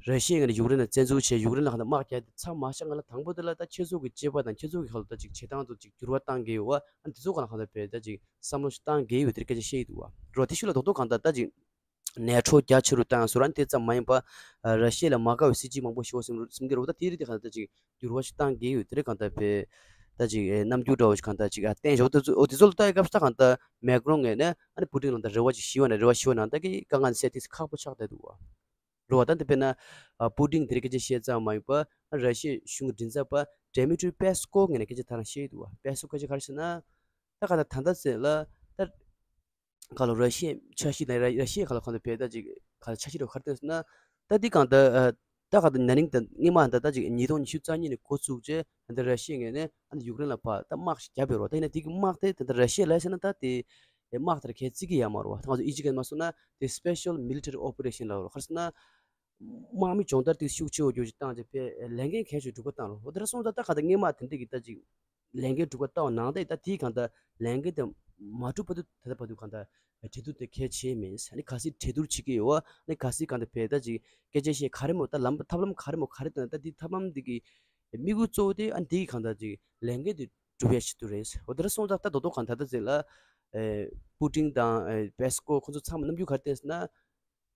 ར་ཤི་ཡའི་ངོས་ནས་ཡུཀ་རེན་ལ་བཙན་འཛུལ་བྱས་ཡུཀ་རེན་ལ་གང་ལྟར་དམག་རྒྱག་དེ་མཚམས་མ་བཞག་སྔོན་ལ་དང་པོ་དེ་ལ་ད་ཁྱེད་ཚོ་གི་བྱེད་པ་དང་ཁྱེད་ཚོ་གི་ཁ་ལ་ད་ཅིག་བྱེད་སྟངས་ཚོ་ཅིག་འགྱུར་བ་བཏང་གི་ཡོད་བ། ཨ་འདི་ཚོ་གང་ལ་གང་ལྟར་བས་ད་ཅིག་བསམ་བློ་ཞིག་བཏང་གི་ཡོད་དེ་སྐད་ཆ་བཤད་ཀྱི་འདུག་བ། རོ་དེ་ཤུལ་ལ་རྡོག་རྡོག་གང་ལྟར་ད་ཅིག་ནེ་ཊོ་རྒྱ་ཆེ་རུ་བཏང་སོང་། ཨ་ནི་དེ་ཙམ་མ་ཡིན་པ་ར་ཤི་ཡ་ལ་མ་དགའ་བའི་སྲིད་ཇུས་མང་པོ་ཤོར་སོང་སེམས་ཀྱི་རོ། ད་དེ་རིགས་དེ་གང་ལྟར་ད་ཅིག་འགྱུར་བ་ཞིག་བཏང་གི་ཡོད་དེ་རེད་གང་ལྟར་བས་ད་ཅིག་རྣམ་འགྱུར་འདྲ་བོ་ཞིག་གང་ལྟར་ཅིག་བསྟན་ཞོག་དེ་ཚོ་འོ་དེ་ཚོ་ལ་ལྟ་ཡི་སྐབས་སུ་ད་གང་ལྟར་མེག་རོན་ངོས་ནས་ཨ་ནི་པུ་ཏིན་ལ་ད་རེ་བ་ཅིག་ཞུས་བ་ན་རེ་བ་ཞུས་བ་ན་ད་གི་དཀའ་ངལ་སེལ་ཏེ་ཁག་པོ་ཆགས་བསྡད་འདུག་བ། རེད་བ། ད་འདི་དཔེར་ན་ཨ་པུ་ཏིན་དེ་རིང་སྐད་ཆ་བཤད་ཙམ་མ་ཡིན་པ་ཨ་ར་ཤི་ཡའི་གཞུང་གི་མགྲིན་ཚབ་པ་ཌེ་མི་ཊི་རི་པེ་སི་ཀོ་ངོས་ནས་སྐད་ཆ་ཐེངས་རང་བཤད་ཀྱི་འདུག་བ། པེ་སི་ཀོ་སྐད་ཆ་ག་རེ་ཟེར་ན། ད་ག་ད་ད་ལྟ་ཟེར་ལ་ད་ག་ལ་ར་ཤི་ཡའི་འཆར་གཞི་དང་ར་ར་ཤི་ཡའི་ག་ལ་གང་ལ་བས་ད་ཅིག་ག་ལ་འཆར་གཞི་རུ་ག་རེ་བཏོན་ཟེར་ན། ད་འདི་གང་ད་ཨ་ད་ག་ད་ན་ནིང་ད་སྔོན་མ་ད་ད་ཅིག་ཉིས་སྟོང་ཉི་ཤུ་རྩ་གཉིས་ནས་འགོ་བཙུགས་རྗེས་ད་ར་ཤི་ཡའི་ངོས་ནས་ཨ་ནི་ཡུཀ་རེན་ལ་ཕར་ད་དམག་ཞིག་བརྒྱབ་ཡོད་རེད་བ། ད་ཡིན་ན་དེ་གི་དམག་དེ་ད་ད་ར་ཤི་ཡ་ལ་ཟེར་ན་ད་དེ་དམག་དེར་ཁས་བརྩི་གི་ཡོད་མ་རེད་བ། ད་ང་ཚོ་ཨིན་ཇི་སྐད་མ་སོང་ན་དེ་སི་པེ་ཤལ་མི་ལི་ཊ་རི་ཨོ་པ་རེ་ཤན་ལབ་རེད། ག་རེ་ཟེར་ན། དམག་མི་སྦྱོང་བརྡར་དེ་ཤུགས་ཆེ་བོ་རྒྱུ་ཞིག་བཏང་རྗེས་ཕར་ལས་འགན་གལ་ཆེ་སྒྲུབ་པ་བཏང་རོགས། འོ་དེ་འདྲ་སོང་ཙང་ད་ག་ད་སྔོན་མ་དེ་འདྲ་གི་ད་ཅིག་ལས་འགན་སྒྲུབ་པ་བཏང་བ་ནང་ད་ད་དེའི་གང་ལྟར་ལས་འགན་དེ་མ་གྲུབ་བར་དུ་ད་ལྟ་བར་དུ་གང་ལྟར་གྲོས་བསྡུར་དེ་གལ་ཆེ་མིན། ཨ་ནི་གལ་སྲིད་གྲོས་བསྡུར་བྱེད་ཀྱི་ཡོད་བ། ཨ་ནི་གལ་སྲིད་གང་ལྟར་ཕར་ད་ཅིག་སྐད་ཆ་བཤད་ག་རེ་མོ་ད་ལམ་ཐབས་ལམ་ག་རེ་མོ་ག་རེ་བཏོན་ད་དེ་ཐབས་ལམ་དེ་གི་དམིགས་ཡུལ་གཙོ་བོ་དེ་ཨ་ནི་དེ་གི་གང་ལྟར་ཅིག་ལས་འགན་དེ་སྒྲུབ་ཡ་ཞིག་ཏུ་རེད། འོ་དེ་འདྲ་སོང་ཙང་ད་རྡོག་རྡོག་གང་ལྟར་ད་ཟེར་ལ་ཨེ་པུ་ཏིན་དང་ཨེ་པེ་སི་ཀོ་ཁོ་ཚོ་ཚང་མ་རྣམ་འགྱུར་ག་རེ་བསྟན་ཟེར་ན།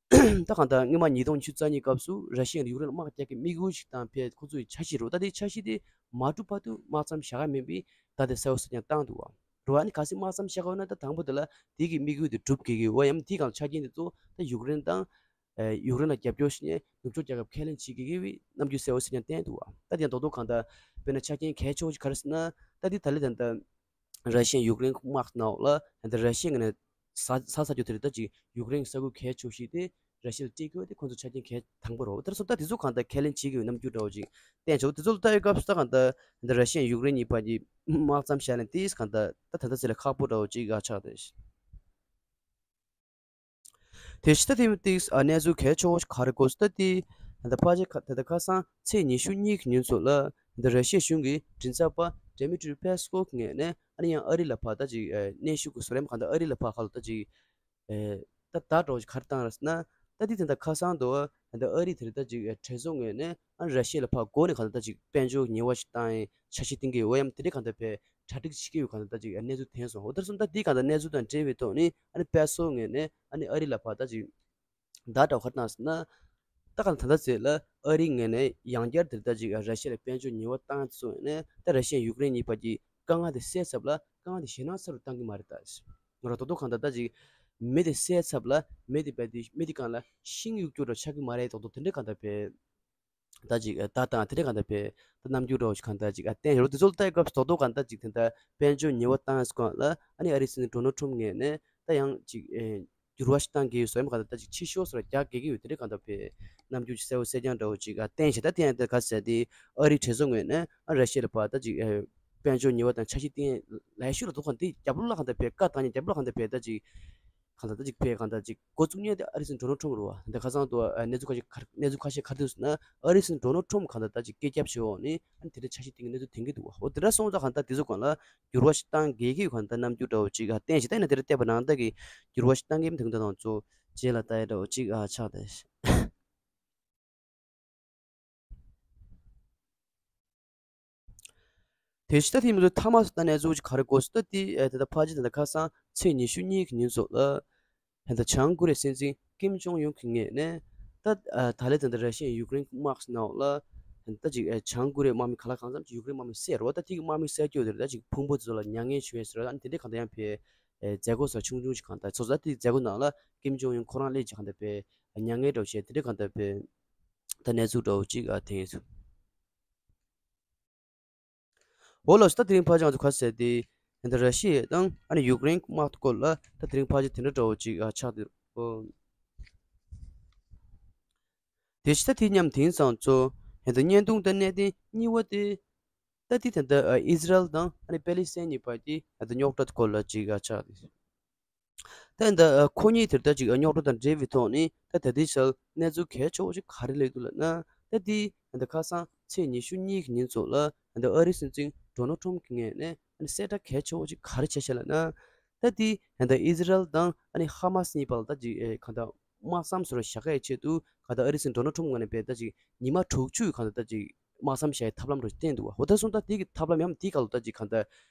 ད་གང་ལྟར་སྔོན་མ་ཉིས་སྟོང་ཉི་ཤུ་རྩ་གཉིས་སྐབས་སུ་ར་ཤི་ཡ་ཡུཀ་རེན་ལ་དམག་རྒྱག་གི་དམིགས་ཡུལ་ཞིག་དང་ཕར་ཁོ་ཚོའི་འཆར་གཞི་རེད། ད་དེའི་འཆར་གཞི་དེ་མ་གྲུབ་བར་དུ་དམག་མཚམས་བཞག་ག་མིན་པའི་ད་དེ་གསལ་བོ་གསལ་རྐྱང་བཏང་འདུག་བ། རེད་བ། ཨ་ནི་གལ་སྲིད་དམག་མཚམས་བཞག་དགོས་ན་ད་དང་པོ་དེ་ལ་དེ་གི་དམིགས་ཡུལ་དེ་འགྲུབ་དགོས་ཀྱི་ཡོད་བ། ཡང་དེའི་སྒང་ལ་ཆ་རྐྱེན་དེ་ཚོ་ད་ཡུཀ་རེན་དང་ཨེ་ཡུཀ་རེན་ལ་རྒྱབ་སྐྱོར་ཞུས་ནས་ནུབ་ཕྱོགས་རྒྱལ་ཁབ་ཁས་ལེན་བྱེད་དགོས་ཀྱི་ཡོད་པའི་རྣམ་འགྱུར་གསལ་བོ་གསལ་རྐྱང་བསྟན་འདུག་བ། ད་དེ་ཡང་རྡོག་རྡོག་གང་ལྟར་དཔེར་ན་ཆ་རྐྱེན་གལ་ཆེ་བོ་ཞིག་ག་རེ་ཟེར་ན། ད་དེ་ད་ལས་ད་ལྟ་ར་ཤི་ཡ་ཡུཀ་རེན་དམག་ནང་ལ་ད་ལྟ་ར་ཤི་ཡ་ངོས་ནས་ས་ས་ས་ཆ་དེ་རེད། ད་ཅིག་ཡུཀ་རེན་གྱི་ས་ཁུལ་གལ་ཆེ་ཤོས་དེ་ར་ཤི་ཡ་ལ་སྤྲད་དགོས་དེ་ཁོང་ཚོ་ཆ་རྐྱེན་གལ་དང་པོ་རེད། དེར་སོང་ད་དེ་ཚོ་གང་ལྟར་ཁས་ལེན་བྱེད་ཀྱི་ཡོད་རྣམ་འགྱུར་འདྲ་བོ་ཅིག་བསྟན་བྱུང་། དེ་ཚོ་ལ་ལྟ་ཡི་སྐབས་སུ་ད་གང་ལྟར་ད་ར་ཤི་ཡ་ཡུཀ་རེན་གཉིས་བར་གྱི་དམག་མཚམས་བཞག་ནས་དེ་གང་ལྟར་ད་ད་ལྟ་ཚེ་ལ་ཁག་པོ་འདྲ་བོ་ཅིག་ཆགས་ཏེ། དེ་ཕྱི་ད་དེ་ཏིག་ཨ་གནས་ཚུལ་གལ་ཆེ་བོ་ཞིག་ག་རེ་གོ་སོང་ད་དེ་ད་ཕལ་ཆེར་ཁ་ད་ལྟ་ཁ་སང་ཚེས་ཉི་ཤུ་གཉིས་ཀྱི་ཉིན་ཚོ་ལ་ད་ར་ཤི་ཡ་གཞུང་གི་མགྲིན་ཚབ་པ་ཌེ་མི་ཏྲི་པེ་སི་ཀོ་ངོས་ནས་ཨ་ནི་ཡང་ཨ་རི་ལ་ཕར་ད་ཅིག་ཨ་གནོན་ཤུགས་ཀྱི་བཟོ་རིམ་གང་ལྟར་ཨ་རི་ལ་ཕར་ཁ་ལ་ད་ཅིག་ཨེ་ད་ད་འགྲོ་ག་རེ་བཏང་རེད་ཟེར་ན། ད་དེ་དེ་འདྲ་ཁ་སང་དུ་ད་ཨ་རི་དེར་ད་ཅིག་གྲོས་ཚོགས་ངོས་ནས་ཨ་ར་ཤི་ཡ་ལ་ཕར་སྒོ་ནས་གང་ལྟར་ད་ཅིག་དཔལ་འབྱོར་ཉེས་པ་ཞིག་བཏང་ཡས་འཆར་གཞི་བཏིང་གི་ཡོད་ཡམ། དེ་འདྲའི་གང་ལྟར་བས་གྲ་སྒྲིག་བྱེད་ཀྱི་ཡོད་གང་ལྟར་ད་ཅིག་གནས་ཚུལ་ཐོན་སོང་། འོ་དེར་སོང་ད་དེ་གང་ལྟར་གནས་ཚུལ་དང་འབྲེལ་བའི་ཐོག་ནས་ཨ་ནི་དཔལ་འབྱོར་ངོས་ནས་ཨ་ནི་ཨ་རི་ལ་ཕར་ད་ཅིག་བརྡ་འདྲ་བོ་ག་རེ་བཏང་ཟེར་ན། ད་གང་ལྟར་ད་ལྟ་ཚེ་ལ་ཨ་རིའི་ངོས་ནས་ཡང་བསྐྱར་དེར་ད་ཅིག་ར་ཤི་ཡ་ལ་དཔལ་འབྱོར་ཉེས་པ་བཏང་སོང་ནས་ད་ར་ཤི་ཡ་ཡུཀ་རེན་གཉིས་བར་གྱི་དཀའ་ངལ་དེ་སེལ་ཚབ་ལ་དཀའ་ངལ་དེ་ཞེད་སྣང་ཚ་རུ་བཏང་གི་མ་རེད་ད། ང་རང་རྡོག་རྡོག་གང་ལྟར་ད་ཅིག་མི་དེ་སེལ་ཚབ་ལ་མི་དེ་བས་དེ་མི་དེ་གང་ལ་ཤིང་གཡུག་རྒྱུ་འདྲ་ཆགས་ཀྱི་མ་རེད། རྡོག་རྡོག་དེ་འདྲ་གང་ལྟར་བས་ད་ཅིག་ད་དང་དེ་འདྲ་གང་ལྟར་བས་ད་རྣམ་འགྱུར་འདྲ་བོ་ཞིག་གང་ལྟར་ཅིག་བསྟན་ཡོད་རེད། དེ་ཚོ་ལ་ལྟ་ཡི་སྐབས་སུ་རྡོག་རྡོག་གང་ལྟར་ཅིག་དེ་འདྲ་དཔལ་འབྱོར་ཉེས་པ་བཏང་ཡས་སྐོར་ལ་ཨ་ནི་ཨ་རིའི་སྲིད་འཛིན་ཌོ་ནལ་ཊམ་ངོས་ནས་ད་ཡང་ཅིག་ཨེ། འགྱུར་བ་ཞིག་བཏང་གི་ཡོད་ཟེར་མ་ག་ད་ཅིག་ཕྱི་ཤོག་སོགས་ལ་རྒྱག་གི་ཡོད། དེ་འདྲ་གང་ལྟར་བས་རྣམ་འགྱུར་གསལ་བོ་གསལ་རྐྱང་འདྲ་བོ་ཅིག་ཨ་བསྟན་བྱས། ད་དེ་ཡང་དེ་ག་ཟེར་དེ་ཨ་རིའི་གྲོས་ཚོགས་ངོས་ནས་ཨ་ར་ཤི་ཡ་ལ་ཕར་ད་ཅིག་ཨེ་དཔལ་འབྱོར་ཉེས་པ་དང་འཆར་གཞི་བཏིང་ལས་ཤོག་ལ་འདུག་ག་དེ་རྒྱབ་ལོགས་ལ་གང་ལྟར་བས་བཀའ་བཏང་ཉེ་རྒྱབ་ལོགས་གང་ལྟར་བས་ད་ཅིག་གང་ལྟར་ད་ཅིག་བས་གང་ལྟར་ཅིག་འགོ་བཙུགས་ཉེ་དེ་ཨ་རིའི་སྲིད་འཛིན་ཌོ་ནལ་ཊམ་རེད་བ། དེ་ཁ་སང་དུ་ཨ་གནས་ཚུལ་ཁ་ཤས་ག་གནས་ཚུལ་ཁ་ཤས་ག་རེ་འདུག་ཟེར་ན་ཨ་རིའི་སྲིད་འཛིན་ཌོ་ནལ་ཊམ་གང་ལྟར་ད་ཅིག་སྐད་རྒྱབ་བྱས་འོག་ནས་ཨ་ནི་དེ་འདྲ་འཆར་གཞི་བཏིང་གི་གནས་ཚུལ་ཐོན་གི་འདུག་བ། འོ་དེ་འདྲ་སོང་ཙང་གང་ལྟར་དེ་ཚོ་གང་ལ་འགྱུར་བ་ཞིག་བཏང་གི་གི་གང་ལྟར་རྣམ་འགྱུར་འདྲ་བོ་ཅིག་ཨ་བསྟན་བྱས། ད་ཡིན་ན་དེ་འདྲ་བལྟས་པ་ནང་ལྟར་གི་འགྱུར་བ་ཞིག་བཏང་གི་མི་འདུག་ད་དང་ཚོ་རྗེས་ལ་ལྟ་ཡ་འདྲ་བོ་ཅིག་ཨ་ཆགས་ཏེ། དེ་བཞིན་ད་དེ་མི་ཚོ་ཐ་མ་སུ་ད་གནས་ཚུལ་ཅིག་ག་རེ་གོ་སོང་ད་དེ་ཨེ་ད་ལྟ་ཕལ་ཆེར་ད་ལྟ་ཁ་སང་ཚེས་ཉི་ཤུ་གཉིས་ཀྱི་ཉིན་ཚོ་ལ། ད་ལྟ་བྱང་ཀོ་རི་ཡའི་སྲིད་འཛིན་ཀིམ་ཇོང་ཡུན་གྱི་ངོས་ནས་ད་ད་ལན་ད་ལྟ་ར་ཤི་ཡས་ཡུཀ་རེན་དམག་ནང་ལ་ད་ཅིག་བྱང་ཀོ་རི་ཡའི་དམག་མི་ག་ལ་གང་འཚམ་ཅིག་ཡུཀ་རེན་དམག་མི་བསད་རོ། ད་དེ་གི་དམག་མི་བསད་རྒྱུ་དེ་ད་ཅིག་ཕུང་པོ་དེ་ཚོ་ལ་མྱ་ངན་བྱུང་ཡས་ཟེར་རོ། ཨ་ནི་དེ་འདྲའི་གང་ལྟར་ཡང་བས་མཛད་སྒོ་ཚོ་ཆུང་ཆུང་ཅིག་གང་ལྟར་ཚོགས་ས་དེ་མཛད་སྒོ་ནང་ལ་ཀིམ་ཇོང་ཡུན་ཁོ་རང་སླེབས་ཅིག་གང་ལྟར་བས་མྱ་ངན་འདྲ་བོ་བྱས་དེ་འདྲའི་གང་ལྟར་བས་ད་གནས་ཚུལ་འདྲ་བོ་ཅིག་ཨ་ཐོན་ཡོད་ཚུལ། འོ་ལགས་སོ། ད་དེ་རིང་ཕལ་ཆེར་ང་ཚོ་ག་ཟེར་ཏེ་ད་ར་ཤི་ཡ་དང་ཨ་ནི་ཡུཀ་རེན་དམག་སྐོར་ལ་ད་དེ་རིང་ཕལ་ཆེར་དེ་འདྲ་འདྲ་བོ་ཅིག་ཨ་ཆགས་ཏེ། འོ། དེ་ཕྱི་ད་དེ་མཉམ་དེང་སང་ཚོ་ད་བརྙན་ཐུང་ད་གནད་དོན་གཉིས་པ་དེ་ད་དེ་ད་ལྟ་ཨི་ཟི་རལ་དང་ཨ་ནི་པེ་ལི་སི་ཐན་གཉིས་བར་གྱི་ད་རྙོག་དྲ་སྐོར་ལ་ཅིག་ཨ་ཆགས་ཏེ། ད་ད་ཁོ་གཉིས་དེར་ད་ཅིག་རྙོག་དྲ་དང་འབྲེལ་བའི་ཐོག་ནས་ད་ད་ལྟའི་ཆར་གནས་ཚུལ་གལ་ཆེ་བོ་ཞིག་ག་རེ་སླེབས་འདུག་ལབ་ན། ད་དེ་ད་ཁ་སང་ཚེས་ཉི་ཤུ་གཉིས་ཀྱི་ཉིན་ཚོ་ལ་ད་ཨ་རིའི་སྲིད་འཛིན་ཌོ་ནལ་ཊམ་གྱི་ངོས་ནས་ཨ་ནི་གསལ་བསྒྲགས་གལ་ཆེ་བོ་ཞིག་ག་རེ་བྱས་ཤག་ལབ་ན། ད་དེ་ད་ཨི་ཟི་རལ་དང་ཨ་ནི་ཧ་མ་སི་གཉིས་བར་ལ་ད་ཅིག་གང་ལྟར་དམག་མཚམས་སུ་ར་བཞག་ཡའི་ཆེད་དུ་གང་ལྟར་ཨ་རིའི་སྲིད་འཛིན་ཌོ་ནལ་ཊམ་ངོས་ནས་བས་ད་ཅིག་ཉི་མ་དྲུག་ཅུ་གང་ལྟར་ད་ཅིག་དམག་མཚམས་བཞག་ཡའི་ཐབས་ལམ་རུ་བསྟན་འདུག་བ། འོ་ད་སོང་ད་དེ་གི་ཐབས་ལམ་ཡང་དེ་ག་ལ་ད་ཅིག་གང་ལྟར་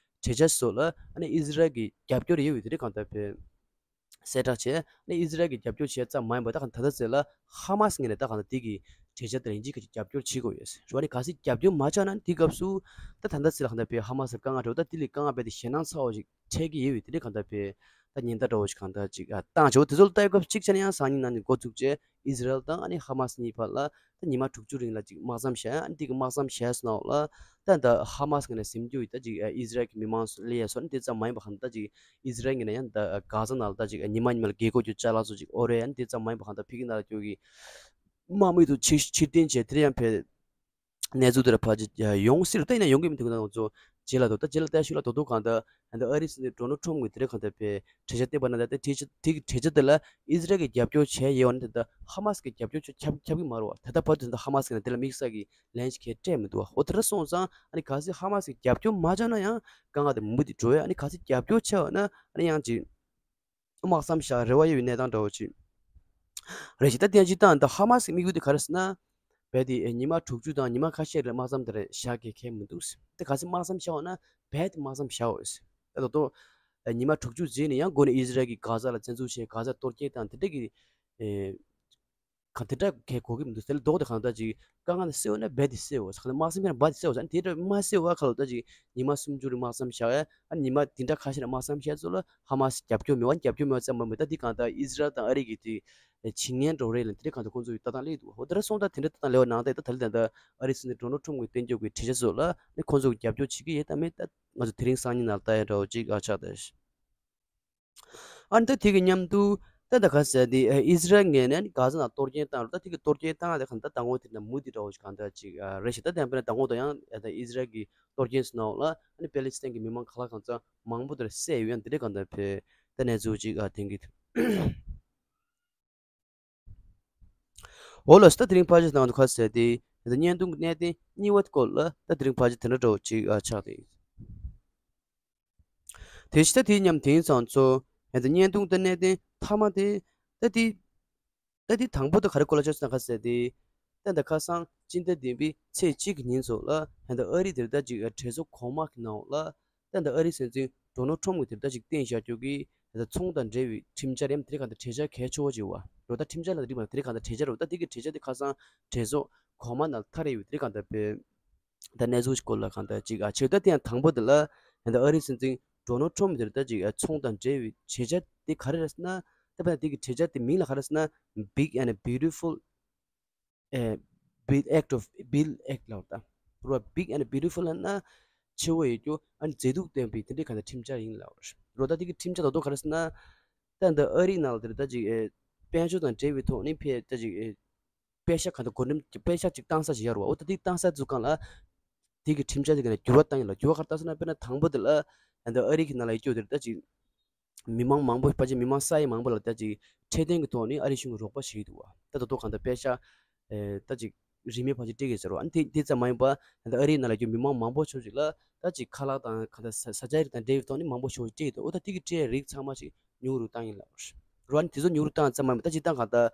གྲོས་འཆར་སོགས་ལ་ཨ་ནི་ཨི་ཟི་རལ་གྱི་རྒྱབ་སྐྱོར་ཡོད་པའི་དེ་འདྲ་གང་ལྟར་བས་གསལ་བསྒྲགས་བྱས། ཨ་ནི་ཨི་ཟི་རལ་གྱི་རྒྱབ་སྐྱོར་བྱས་ཙམ་མ་ཡིན་པར་ད་གང་ད་ལྟ་ཚེ་ལ་ཧ་མ་སི་ངོས་ནས་ད་གང་ལྟར་དེ་གི་གྲོས་འཆར་དེ་ལ་ཡིན་གཅིག་མིན་གཅིག་རྒྱབ་སྐྱོར་བྱེད་དགོས་ཡོད་ཟེར་བ་ནི། གལ་སྲིད་རྒྱབ་སྐྱོར་མ་བྱས་ན་དེ་སྐབས་སུ་ད་ད་ལྟ་ཚེ་ལ་གང་ལྟར་བས་ཧ་མ་སི་དཀའ་ངལ་འཕྲད། ད་དེ་ལས་དཀའ་ངལ་རྦད་དེ་ཞེད་སྣང་ཚ་བོ་ཞིག་འཕྲད་ཀྱི་ཡོད་པའི་དེ་འདྲ་གང་ལྟར་བས་ད་ཉེན་བརྡ་འདྲ་བོ་ཞིག་གང་ལྟར་ཅིག་ཨ་བཏང་བྱས། འོ་དེ་ཚོ་ལ་ལྟ་བའི་སྐབས་གཅིག་ཆ་ནས་ཡང་སང་ཉིན་ནང་ནས་འགོ་བཙུགས་བྱས་ཨི་ཟི་རལ་དང་ཨ་ནི་ཧ་མ་སི་གཉིས་བར་ལ་ད་ཉི་མ་དྲུག་ཅུ་རིང་ལ་ཅིག་དམག་མཚམས་བཞག་ཨ་ནི་དེ་གི་དམག་མཚམས་བཞག་སོང་ན་འོག་ལ་ད་ད་ཧ་མ་སི་ངོས་ནས་ཟིན་རྒྱུ་ཡིན། ད་ཅིག་ཨི་ཟི་རལ་གྱི་མི་མང་སླེབས་ཡ་སོགས་ཨ་ནི་དེ་ཙམ་མ་ཡིན་པ་གང་ལྟར་ད་ཅིག་ཨི་ཟི་རལ་ངོས་ནས་ཡང་ད་གྷ་ཛ་ནང་ལ་ད་ཅིག་ཉི་མ་ཉི་མ་ལ་རྒྱལ་སྒོ་གྱི་ཅ་ལག་ཚོ་ཅིག་ཨོ་རེད། ཨ་ནི་དེ་ཙམ་མ་ཡིན་པ་གང་ལྟར་ཕ་གི་ནང་ལ་སྐྱོད་ཀྱི་དམག་མི་དུ་ཕྱིར་ཕྱིར་འཐེན་བྱས་དེ་ཡང་ཕེ་གནས་ཚུལ་དེ་ལ་ཕལ་ཆེར་ཡོང་སྲིད་རེད། ད་ཡིན་ན་ཡོང་གི་མི་འདུག་ན་ང་ཚོ་རྗེས་ལ་དོ་ད་རྗེས་ལ་ལྟ་ཞུ་ལ་དོ་དོ་གང་ལྟར་ད་ཨ་རིའི་སྲིད་འཛིན་ཌོ་ནལ་ཊམ་གྱིས་དེ་རིང་གང་ལྟར་བས་གྲོས་འཆར་བཏོན་པ་ན་ད་ལྟ་དེ་གྲོས་དེ་གི་གྲོས་འཆར་དེ་ལ་ཨི་ཟི་རལ་གྱིས་རྒྱབ་སྐྱོར་བྱས་ཡོད་ན་ད་ལྟ་ཧ་མ་སི་གི་རྒྱབ་སྐྱོར་ཆོ་ཁྱབ་ཁྱབ་ཀྱི་མ་རེད་བ། ད་ལྟ་བར་དུ་ད་ལྟ་ཧ་མ་སི་གིས་ན་དེ་ལ་དམིགས་བསལ་གྱི་ལན་ཞིག་གང་ཡང་སྤྲད་མི་འདུག་བ། འོ་དེ་འདྲ་སོང་ཙང་ཨ་ནི་གལ་སྲིད་ཧ་མ་སི་གིས་རྒྱབ་སྐྱོར་མ་བྱས་ན་ཡང་དཀའ་ངལ་དེ་མུ་མཐུད་འགྲོ་ཡ། ཨ་ནི་གལ་སྲིད་རྒྱབ་སྐྱོར་བྱས་པ་ན་ཨ་ནི་ཡང་ཅིག་དམག་མཚམས་བཞག་རེ་བ་ཡོད་པའི་གནས་སྟངས་འདྲ་བོ་ཅིག་རེད་ཤག་ད་དེ་ཡང་སྤྱིར་བཏང་ད་ཧ་མ་སི་གི་དམིགས་ཡུལ་དེ་ག་རེ་ཟེར་ན། རྦད་དེ་ཉི་མ་དྲུག་ཅུ་དང་ཉི་མ་ཁ་ཤས་རེ་དམག་མཚམས་དེ་རེ་བཞག་གི་ཁེལ་མི་འདུག་ཟེར། དེ་གལ་སྲིད་དམག་མཚམས་བཞག་འོང་ན་རྦད་དེ་དམག་མཚམས་བཞག་འོང་ཟེར། ད་དོ་དོ་ཉི་མ་དྲུག་ཅུ་རྗེས་ནས་ཡང་འགོ་ནས་ཨི་ཟི་རལ་གྱིས་གྷ་ཛ་ལ་བཙན་འཛུལ་བྱས་གྷ་ཛ་གཏོར་སྐྱོན་བཏང་དེ་འདྲ་གི་གང་དེ་འདྲ་གལ་གོ་གི་མི་འདུག། དེ་ལ་ལྡོག་དེ་གང་ལྟར་ཅིག་དཀའ་ངལ་སེལ་འོང་ན་རྦད་དེ་སེལ་འོང་ཟེར། གང་ལྟར་དམག་མཚམས་བཞག་ན་རྦད་དེ་སེལ་འོང་ཟེར། ཨ་ནི་དེ་འདྲ་མ་སེལ་བ་ཁ་ལོ་ད་ཅིག་ཉི་མ་སུམ་ཅུ་རིང་དམག་མཚམས་བཞག་ཡ། ཨ་ནི་ཉི་མ་དེ་འདྲ་ཁ་ཤས་རིང་དམག་མཚམས་བཞག་ཚོ་ལ་ཧ་མ་སི་རྒྱབ་སྐྱོར་མེད་བ། རྒྱབ་སྐྱོར་མེད་བ་ཙམ་མ་མེད་ད་དེ་གང་ལྟར་ཨི་ཟི་རལ་དང་ཨ་རི་གི་དེ་བྱེད་ངན་འགྲོ་རེད་ལ་དེ་འདྲ་གང་ལྟར་ཁོང་ཚོ་ཡི་ལྟ་སྟངས་སླེབས་འདུག། འོ་དེ་འདྲ་སོང་ད་དེ་འདྲ་ལྟ་སྟངས་སླེབས་པ་ནང་ད་ད་ལྟ་ད་ལྟ་ཨ་རིའི་སྲིད་འཛིན་ཌོ་ནལ་ཊམ་གྱིས་བཏོན་རྒྱུ་གི་གྲོས་འཆར་སོགས་ལ་ནི་ཁོང་ཚོ་གི་རྒྱབ་སྐྱོར་བྱེད་ཀྱི་ཡོད་དམ་མེད་ད་ང་ཚོ་དེ་རིང་སང་ཉིན་ནང་ལ་ལྟ་ཡ་འདྲ་བོ་ཅིག་ཨ་ཆགས་ད། ཨ་ནི་ད་དེ་གི་མཉམ་དུ་ད་ད་ག་ཟེར་དེ་ཨི་ཟི་རལ་ངོས་ནས་ནི་གྷ་ཛ་ནང་གཏོར་སྐྱོན་བཏང་རུ་ད་དེ་གི་གཏོར་སྐྱོན་བཏང་ཡ་དེ་གང་ད་ད་ངོ་དེ་ན་མུ་མཐུད་འདྲ་བོ་ཞིག་གང་ད་ཅིག་རེད་ཤག། ད་དེ་ཡང་དཔེར་ན་ད་ངོ་ད་ཡང་ད་ཨི་ཟི་རལ་གྱི་གཏོར་སྐྱོན་སོང་ན་འོག་ལ་ཨ་ནི་པེ་ལི་སི་ཐན་གྱི་མི་མང་ག་ལ་གང་ཚང་མང་པོ་དེར་བསད་ཡོད་ཡང་དེ་འདྲ་གང་ད་བས་ད་གནས་ཚུལ་ཅིག་ཨ་ཐེངས་གི་འོ་ལགས་སོ། ད་དེ་རིང་ཕལ་ཆེར་ནང་དུ་ཁ་གསལ་ཏེ་ད་བརྙན་ཐུང་གི་གནད་དོན་གཉིས་པ་སྐོར་ལ་ད་དེ་རིང་ཕལ་ཆེར་དེ་འདྲ་འདྲ་བོ་ཅིག་ཨ་ཆགས་ཏེ། དེ་བཞིན་ད་དེའི་མཉམ་དེང་སང་ཚོ་ད་བརྙན་ཐུང་ད་གནད་དོན་མཐའ་མ་དེ་ད་དེ་ ད་དེ་དང་པོ་དེ་ག་རེ་སྐོར་ལ་ཆོས་ཟེར་ན་ག་ཟེར་དེ། ད་ད་ཁ་སང་སྤྱི་ཟླ་བདུན་པའི་ཚེས་གཅིག་གི་ཉིན་ཚོ་ལ་ད་ད་ཨ་རི་དེར་ད་ཅིག་གྲོས་ཚོགས་གོང་མ་གི་ནང་ལ་ད་ད་ཨ་རི་སྲིད་འཛིན་ཌོ་ནལ་ཊམ་གྱིས་དེར་ད་ཅིག་བཏིང་བཞག་རྒྱུ་གི་ད་ཚོང་དང་འབྲེལ་བའི་ཁྲིམས་འཆར་ཡང་དེ་རིང་གང་ལྟར་གྲོས་འཆར་གལ་ཆེ་བོ་ཅིག་ཡོད་པ་རེད། ད་ཁྲིམས་འཆར་ལ་དེ་རིང་མ་དེ་རིང་གང་ལྟར་གྲོས་འཆར་རེད། ད་དེ་གི་གྲོས་འཆར་དེ་ཁ་སང་གྲོས་ཚོགས་གོང་མ་ནང་ཐར་ཡོད་པའི་དེ་རིང་གང་ལྟར་བའི་ད་གནས་ཚུལ་སྐོར་ལ་གང་ལྟར་ཅིག་ཨ་ཆེ་ད་དེ་ཡང་དང་པོ་དེ་ལ་ད་ཨ་རིའི་སྲིད་འཛིན་ཌོ་ནལ་ཊམ་དེར་ད་ཅིག་ཨ་ཚོང་དང་འབྲེལ་བའི་གྲོས་འཆར་དེ་ག་རེ་རེད་ཟེར་ན། ད་དཔེར་ན་དེ་གི་གྲོས་འཆར་དེ་མིང་ལ་ག་རེ་ཟེར་ན་Big and Beautiful ཨེ་Bill Act of Bill Act ལབ་ད། རོ་Big and Beautiful ལབ་ན་ཆེ་བོ་ཡོད་རྒྱུ་ཨ་ནི་མཛེས་སྡུག་ལྡན་པའི་དེ་འདྲའི་གང་ལྟར་ཁྲིམས་འཆར་ཡིན་ལབ་རོ། ད་དེ་གི་ཁྲིམས་འཆར་ད་དུང་ག་རེ་ཟེར་ན། ད་འདི་ཨ་རིའི་ནང་ལ་དེར་ད་ཅིག་ཨེ་དཔལ་འབྱོར་དང་འབྲེལ་བའི་ཐོག་ནས་ཕེ་ད་ཅིག་ཨེ་པེ་ཤག་གང་ལྟར་བགོ་འགྲེམས་པེ་ཤག་ཅིག་བཏང་ས་ཞིག་ཡོད་རེད་བ། འོ་ད་དེ་བཏང་ས་ཚུགས་གང་ལ་དེ་གི་ཁྲིམས་འཆར་དེ་ག་ནས་འགྱུར་བ་བཏང་ཡིན་ལ། འགྱུར་བ་ག་རེ་བཏང་ཟེར་ན། དཔེར་ན་དང་པོ་དེ་ལ་ད་ཨ་རི་གི་ནང་ལ་ཡོད་རྒྱུ་དེར་ད་ཅིག་མི་མང་མང་པོ་ཕལ་ཆེར་མི་མང་ས་ཡ་མང་པོ་ལ་ད་ཅིག་འཕྲོད་བསྟེན་གྱི་ཐོག་ནས་ཨ་རི་གཞུང་གི་རོགས་པ་བྱེད་ཀྱི་འདུག་བ། ད་ད་དུང་གང་ལྟར་པེ་ཤག་ཨེ་ད་ཅིག་རིན་མེད་ཕལ་ཆེར་སྤྲད་ཀྱི་ཟེར་བ། ཨ་ནི་དེ་དེ་ཙམ་མ་ཡིན་པ་ད་ཨ་རིའི་ནང་ལ་ཡོད་རྒྱུ་མི་མང་མང་པོ་ཆུང་ཅིག་ལ་ད་ཅིག་ཁ་ལག་དང་གང་ལྟར་ཟ་ཟ་ཆ་རིགས་དང་འབྲེལ་བའི་ཐོག་ནས་མང་པོ་ཆུང་ཅིག་སྤྲད་ཀྱི་འདུག་འོ་ད་དེ་གི་སྤྲད་རིགས་ཚང་མ་ཞིག་ཉུང་རུ་བཏང་ཡིན་ལབ་རོ། ཨ་ནི་དེ་ཚོ་ཉུང་རུ་བཏང་ཙམ་མ་ཡིན་པ་ད་ཅིག་བཏང་གང་ལྟར་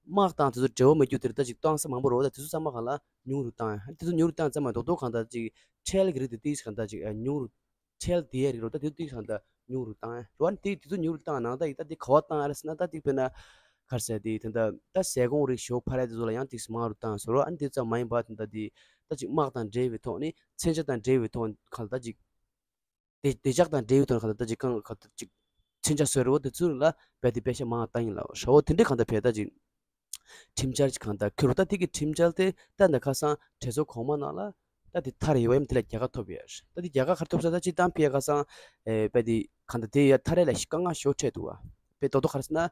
དམག་དང་དེ་ཚོ་འབྲེལ་བ་མེད་རྒྱུ་དེར་ད་ཅིག་བཏང་ས་མང་པོ་རེད། འོ་ད་དེ་ཚོ་ཚང་མ་གང་ལ་ཉུང་རུ་བཏང་། ཨ་ནི་དེ་ཚོ་ཉུང་རུ་བཏང་ཙམ་མ་ཡིན་རྡོག་རྡོག་གང་ལྟར་ཅིག་ཁྲལ་གྱི་རིགས་དེ་ཏིག་གང་ལྟར་ཅིག་ཉུང་རུ་ཁྲལ་དེ་ཡ་རིགས་རོ། ད་དེ་ཏིག་གང་ལྟར་ཉུང་རུ་བཏང་ཡ་རོ། ཨ་ནི་དེ་དེ་ཚོ་ཉུང་རུ་བཏང་ནང་ད་ཡིག་ད་དེ་ག་བ་བཏང་ཡ་རེད་ཟེར་ན། ད་དེ་དཔེར་ན་ག་རེ་ཟེར་དེ་དེ་འདྲ་ད་ཟས་གོང་རིགས་ཞོ་འཕར་ཡ་དེ་ཚོ་ལ་ཡང་ཏིག་མང་རུ་བཏང་ཟེར་རོ། ཨ་ནི་དེ་ཙམ་མ་ཡིན་པ་དེ་འདྲ་དེ་ད་ཅིག་དམག་དང་འབྲེལ་བའི་ཐོག་ནས་མཚོན་ཆ་དང་འབྲེལ་བའི་ཐོག་གང་ལྟར་ཅིག་བདེ་བདེ་འཇགས་དང་འབྲེལ་བའི་ཐོག་གང་ལྟར་ད་ཅིག་གང་གང་ལྟར་ཅིག་མཚོན་ཆ་བཟོ་རོ། དེ་ཚོ་ལ་རྦད་དེ་པེ་ཤག་མང་བ་བཏང་ཡིན་ལབ་རོ། དེ་འདྲ་གང་ལྟར་བས་ད་ཅིག་ཁྲིམས་འཆར་ཅིག་གང་ལྟར་ཁྱོད་རོ། ད་དེ་གི་ཁྲིམས་འཆར་དེ་ད་འདི་ཁ་སང་གྲོས་ཚོགས་གོང་མ་ནང་ལ་ད་དེ་ཐར་ཡོད་པ་ཡིན། དེ་ལ་རྒྱལ་ཁ་ཐོབ་ཡོད་རེད། ད་དེ་རྒྱལ་ཁ་ག་རེ་ཐོབ་ས། ད་སྤྱིར་བཏང་ཕི་ཡ་ཁ་སང་ཨེ་དཔེ་དེ་གང་ལྟར་དེ་ཡ་ཐར་ཡ་ལ་ཞིག་དཀའ་ངལ་ཞོ་འཕྲད་འདུག་བ། དཔེ་རྡོག་རྡོག་ག་རེ་ཟེར་ན།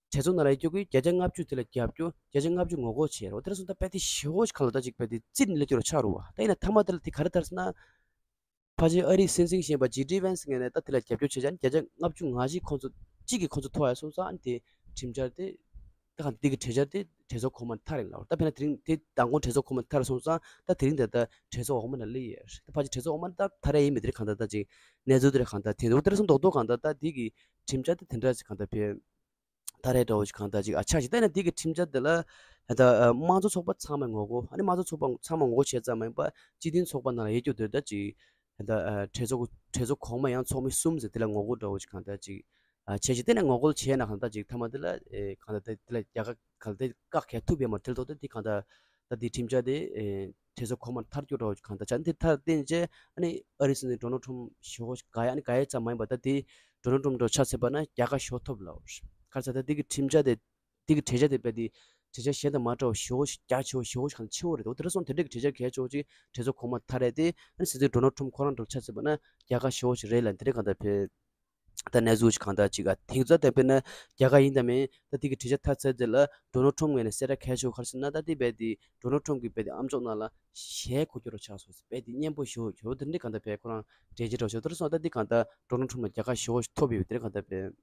གྲོས་ཚོགས་ནང་ལ་ཡོད་རྒྱུ་གི་བརྒྱ་ཆ་ལྔ་བཅུ་དེ་ལ་རྒྱབ་སྐྱོར་བརྒྱ་ཆ་ལྔ་བཅུ་ངོ་རྒོལ་བྱས་རོ། དེ་ལ་སོང་ད་དཔེ་དེ་ཞེ་བོ་ཞིག་ག་ལ་ད་ཅིག་དཔེ་དེ་རྩིས་ནས་སླེབས་རྒྱུ་རོ་ཆགས་རོ་བ། ད་ཡིན་ན་མཐའ་མ་དེ་ལ་དེ་ག་རེ་ཐར་ཟེར་ན། ཕལ་ཆེར་ཨ་རིའི་སྲིད་འཛིན་བཞེངས་པ་ཇེ་ཌི་ཝན་སི་ངོས་ནས་ད་དེ་ལ་རྒྱབ་སྐྱོར་བྱེད་ཆ་ནི་བརྒྱ་ཆ་ལྔ་བཅུ་ང་བཞི་ཁོང་ཚོ་གཅིག་གིས་ཁོང་ཚོ་ཐོབ་ཡ་སོང་ཙང་། ཨ་ནི་དེ་ཁྲིམས་འཆར་དེ་ད་གང་དེ་གི་གྲོས་འཆར་དེ་གྲོས་ཚོགས་གོང་མ་ཐར་ཡིན་ལབ། ད་དཔེར་ན་དེ་རིང་དེ་མདང་དགོང་གྲོས་ཚོགས་གོང་མ་ཐར་སོང་ཙང་། ད་དེ་རིང་དེ་ད་གྲོས་ཚོགས་འོག་མ་ན་སླེབས་ཡོད་རེད། ད་ཕལ་ཆེར་གྲོས་ཚོགས་འོག་མ་ད་ཐར་ཡ་ཡིན་མི་དེ་རེད། གང་ལྟར་ད་ཅིག་གནས་ཚུལ་དེ་རེད། གང་ལྟར་དེ་འདུག་དེ་རེད་སོང་རྡོག་རྡོག་གང་ལྟར་ད་དེ་གི་ཁྲིམས་འཆར་དེ་དེ་འདྲ་ཞིག་གང་ལྟར་ཕེབས། ད་རེས་འདྲ་བོ་ཞིག་གང་ལྟར་ཅིག་ཨ་ཆགས་ཤིག་ད་ནི་འདི་གི་ཁྲིམས་འཆར་འདི་ལ་ད་ལྟ་དམངས་གཙོ་ཚོགས་པ་ཚང་མས་ངོ་རྒོལ། ཨ་ནི་དམངས་གཙོ་ཚོགས་པ་ཚང་མ་ངོ་རྒོལ་བྱས་ཙམ་མ་ཡིན་པར་སྤྱི་མཐུན་ཚོགས་པ་ནང་ལ་ཡོད་རྒྱུ་དེ་ད་ཅིག་ད་ལྟ་གྲོས་ཚོགས་གྲོས་ཚོགས་གོང་མ་ཡང་ཚོགས་མི་གསུམ་ཟེར་དེ་ལ་ངོ་རྒོལ་འདྲ་བོ་ཞིག་གང་ལྟར་ཅིག་ཨ་བྱས་ཤིག་དེ་ནས་ངོ་རྒོལ་བྱས་ན་གང་ལྟར་ཅིག་མཐའ་མ་དེ་ལ་ཨེ་གང་ལྟར་དེ་ལ་རྒྱལ་ཁ་གང་ལྟར་བཀག་ག་ཐུབ་ཡོད་མ་རེད། དེ་ལ་ཐོག་དེ་འདི་གང་ལྟར་ད་འདི་ཁྲིམས་འཆར་དེ་ཨེ་གྲོས་ཚོགས་གོང་མར་ཐར་རྒྱུ་འདྲ་བོ་ཞིག་གང་ལྟར་ཆགས། འདི་ཐར་བརྟེན་བྱས་ཨ་ནི་ཨ་རིའི་སྲིད་འཛིན་ཌོ་ནལ་ཊམ་ཞེ་བོ་ཞིག་དགའ་ཡ། ཨ་ནི་དགའ་ཡ་ཙམ་མ་ཡིན་པར་ད་དེ་ཌོ་ནལ་ཊམ་འདྲ་ཆགས་ཚར་བ་ན་རྒྱལ་ཁ་ཞེ་བོ་ཐོབ་ལབ། ག་རེ་ཟེར་ད་འདི་གི་ཁྲིམས་འཆར་དེ་འདི་གི་གྲོས་འཆར་དེ་རྦད་དེ་གྲོས་འཆར་གཞན་དང་མ་འདྲ་བ་ཞེ་བོ་ཞིག་རྒྱ་ཆེ་བོ་ཞེ་བོ་ཞིག་གང་ཆེ་བོ་རེད། འོ་དེ་འདྲ་སོང་དེ་འདྲ་གི་གྲོས་འཆར་གལ་ཆེ་བོ་ཅིག་གྲོས་ཚོགས་གོང་མ་ཐར་རེད་དེ། ཨ་ནི་སྲིད་འཛིན་ཌོ་ནལ་ཊམ་ཁོ་རང་འདྲ་ཆགས་ཚར་བ་ན་རྒྱལ་ཁ་ཞེ་བོ་ཞིག་རེད་ལབ། འདི་འདྲ་གང་ལྟར་ཕེབས། ད་གནས་ཚུལ་ཞིག་གང་ལྟར་ཅིག་ཨ་དེང་ཚོ་ད་དཔེར་ན་རྒྱལ་ཁ་ཡིན་དང་མིན་ད་འདི་གི་གྲོས་འཆར་ཐར་ཚར་དེ་ལ་ཌོ་ནལ་ཊམ་ངོས་ནས་གསལ་བསྒྲགས་གལ་ཆེ་བོ་ག་རེ་ཟེར་ན། ད་འདི་རྦད་དེ་ཌོ་ནལ་ཊམ་གི་རྦད་དེ་ཨམ་ཅོག་ནང་ལ་ཞལ་གོ་རྒྱུ་འདྲ་ཆགས་སོང་ཟེར། རྦད་དེ་སྙན་པོ་ཞེ་བོ་ཞེ་བོ་དེ་འདྲ་གང་ལྟར་ཕེབས། ཁོ་རང་འགྲེལ་བརྗོད་འདྲ་བོ་ཞིག་དེ་འདྲ་སོང་། ད་འདི་གང་ལྟར་ཌོ་ནལ་ཊམ་ལ་རྒྱལ་ཁ་ཞེ་བོ་ཞིག་ཐོབ་ཡོད་པའི་དེ་འདྲ་གང་ལྟར་ཕེབས།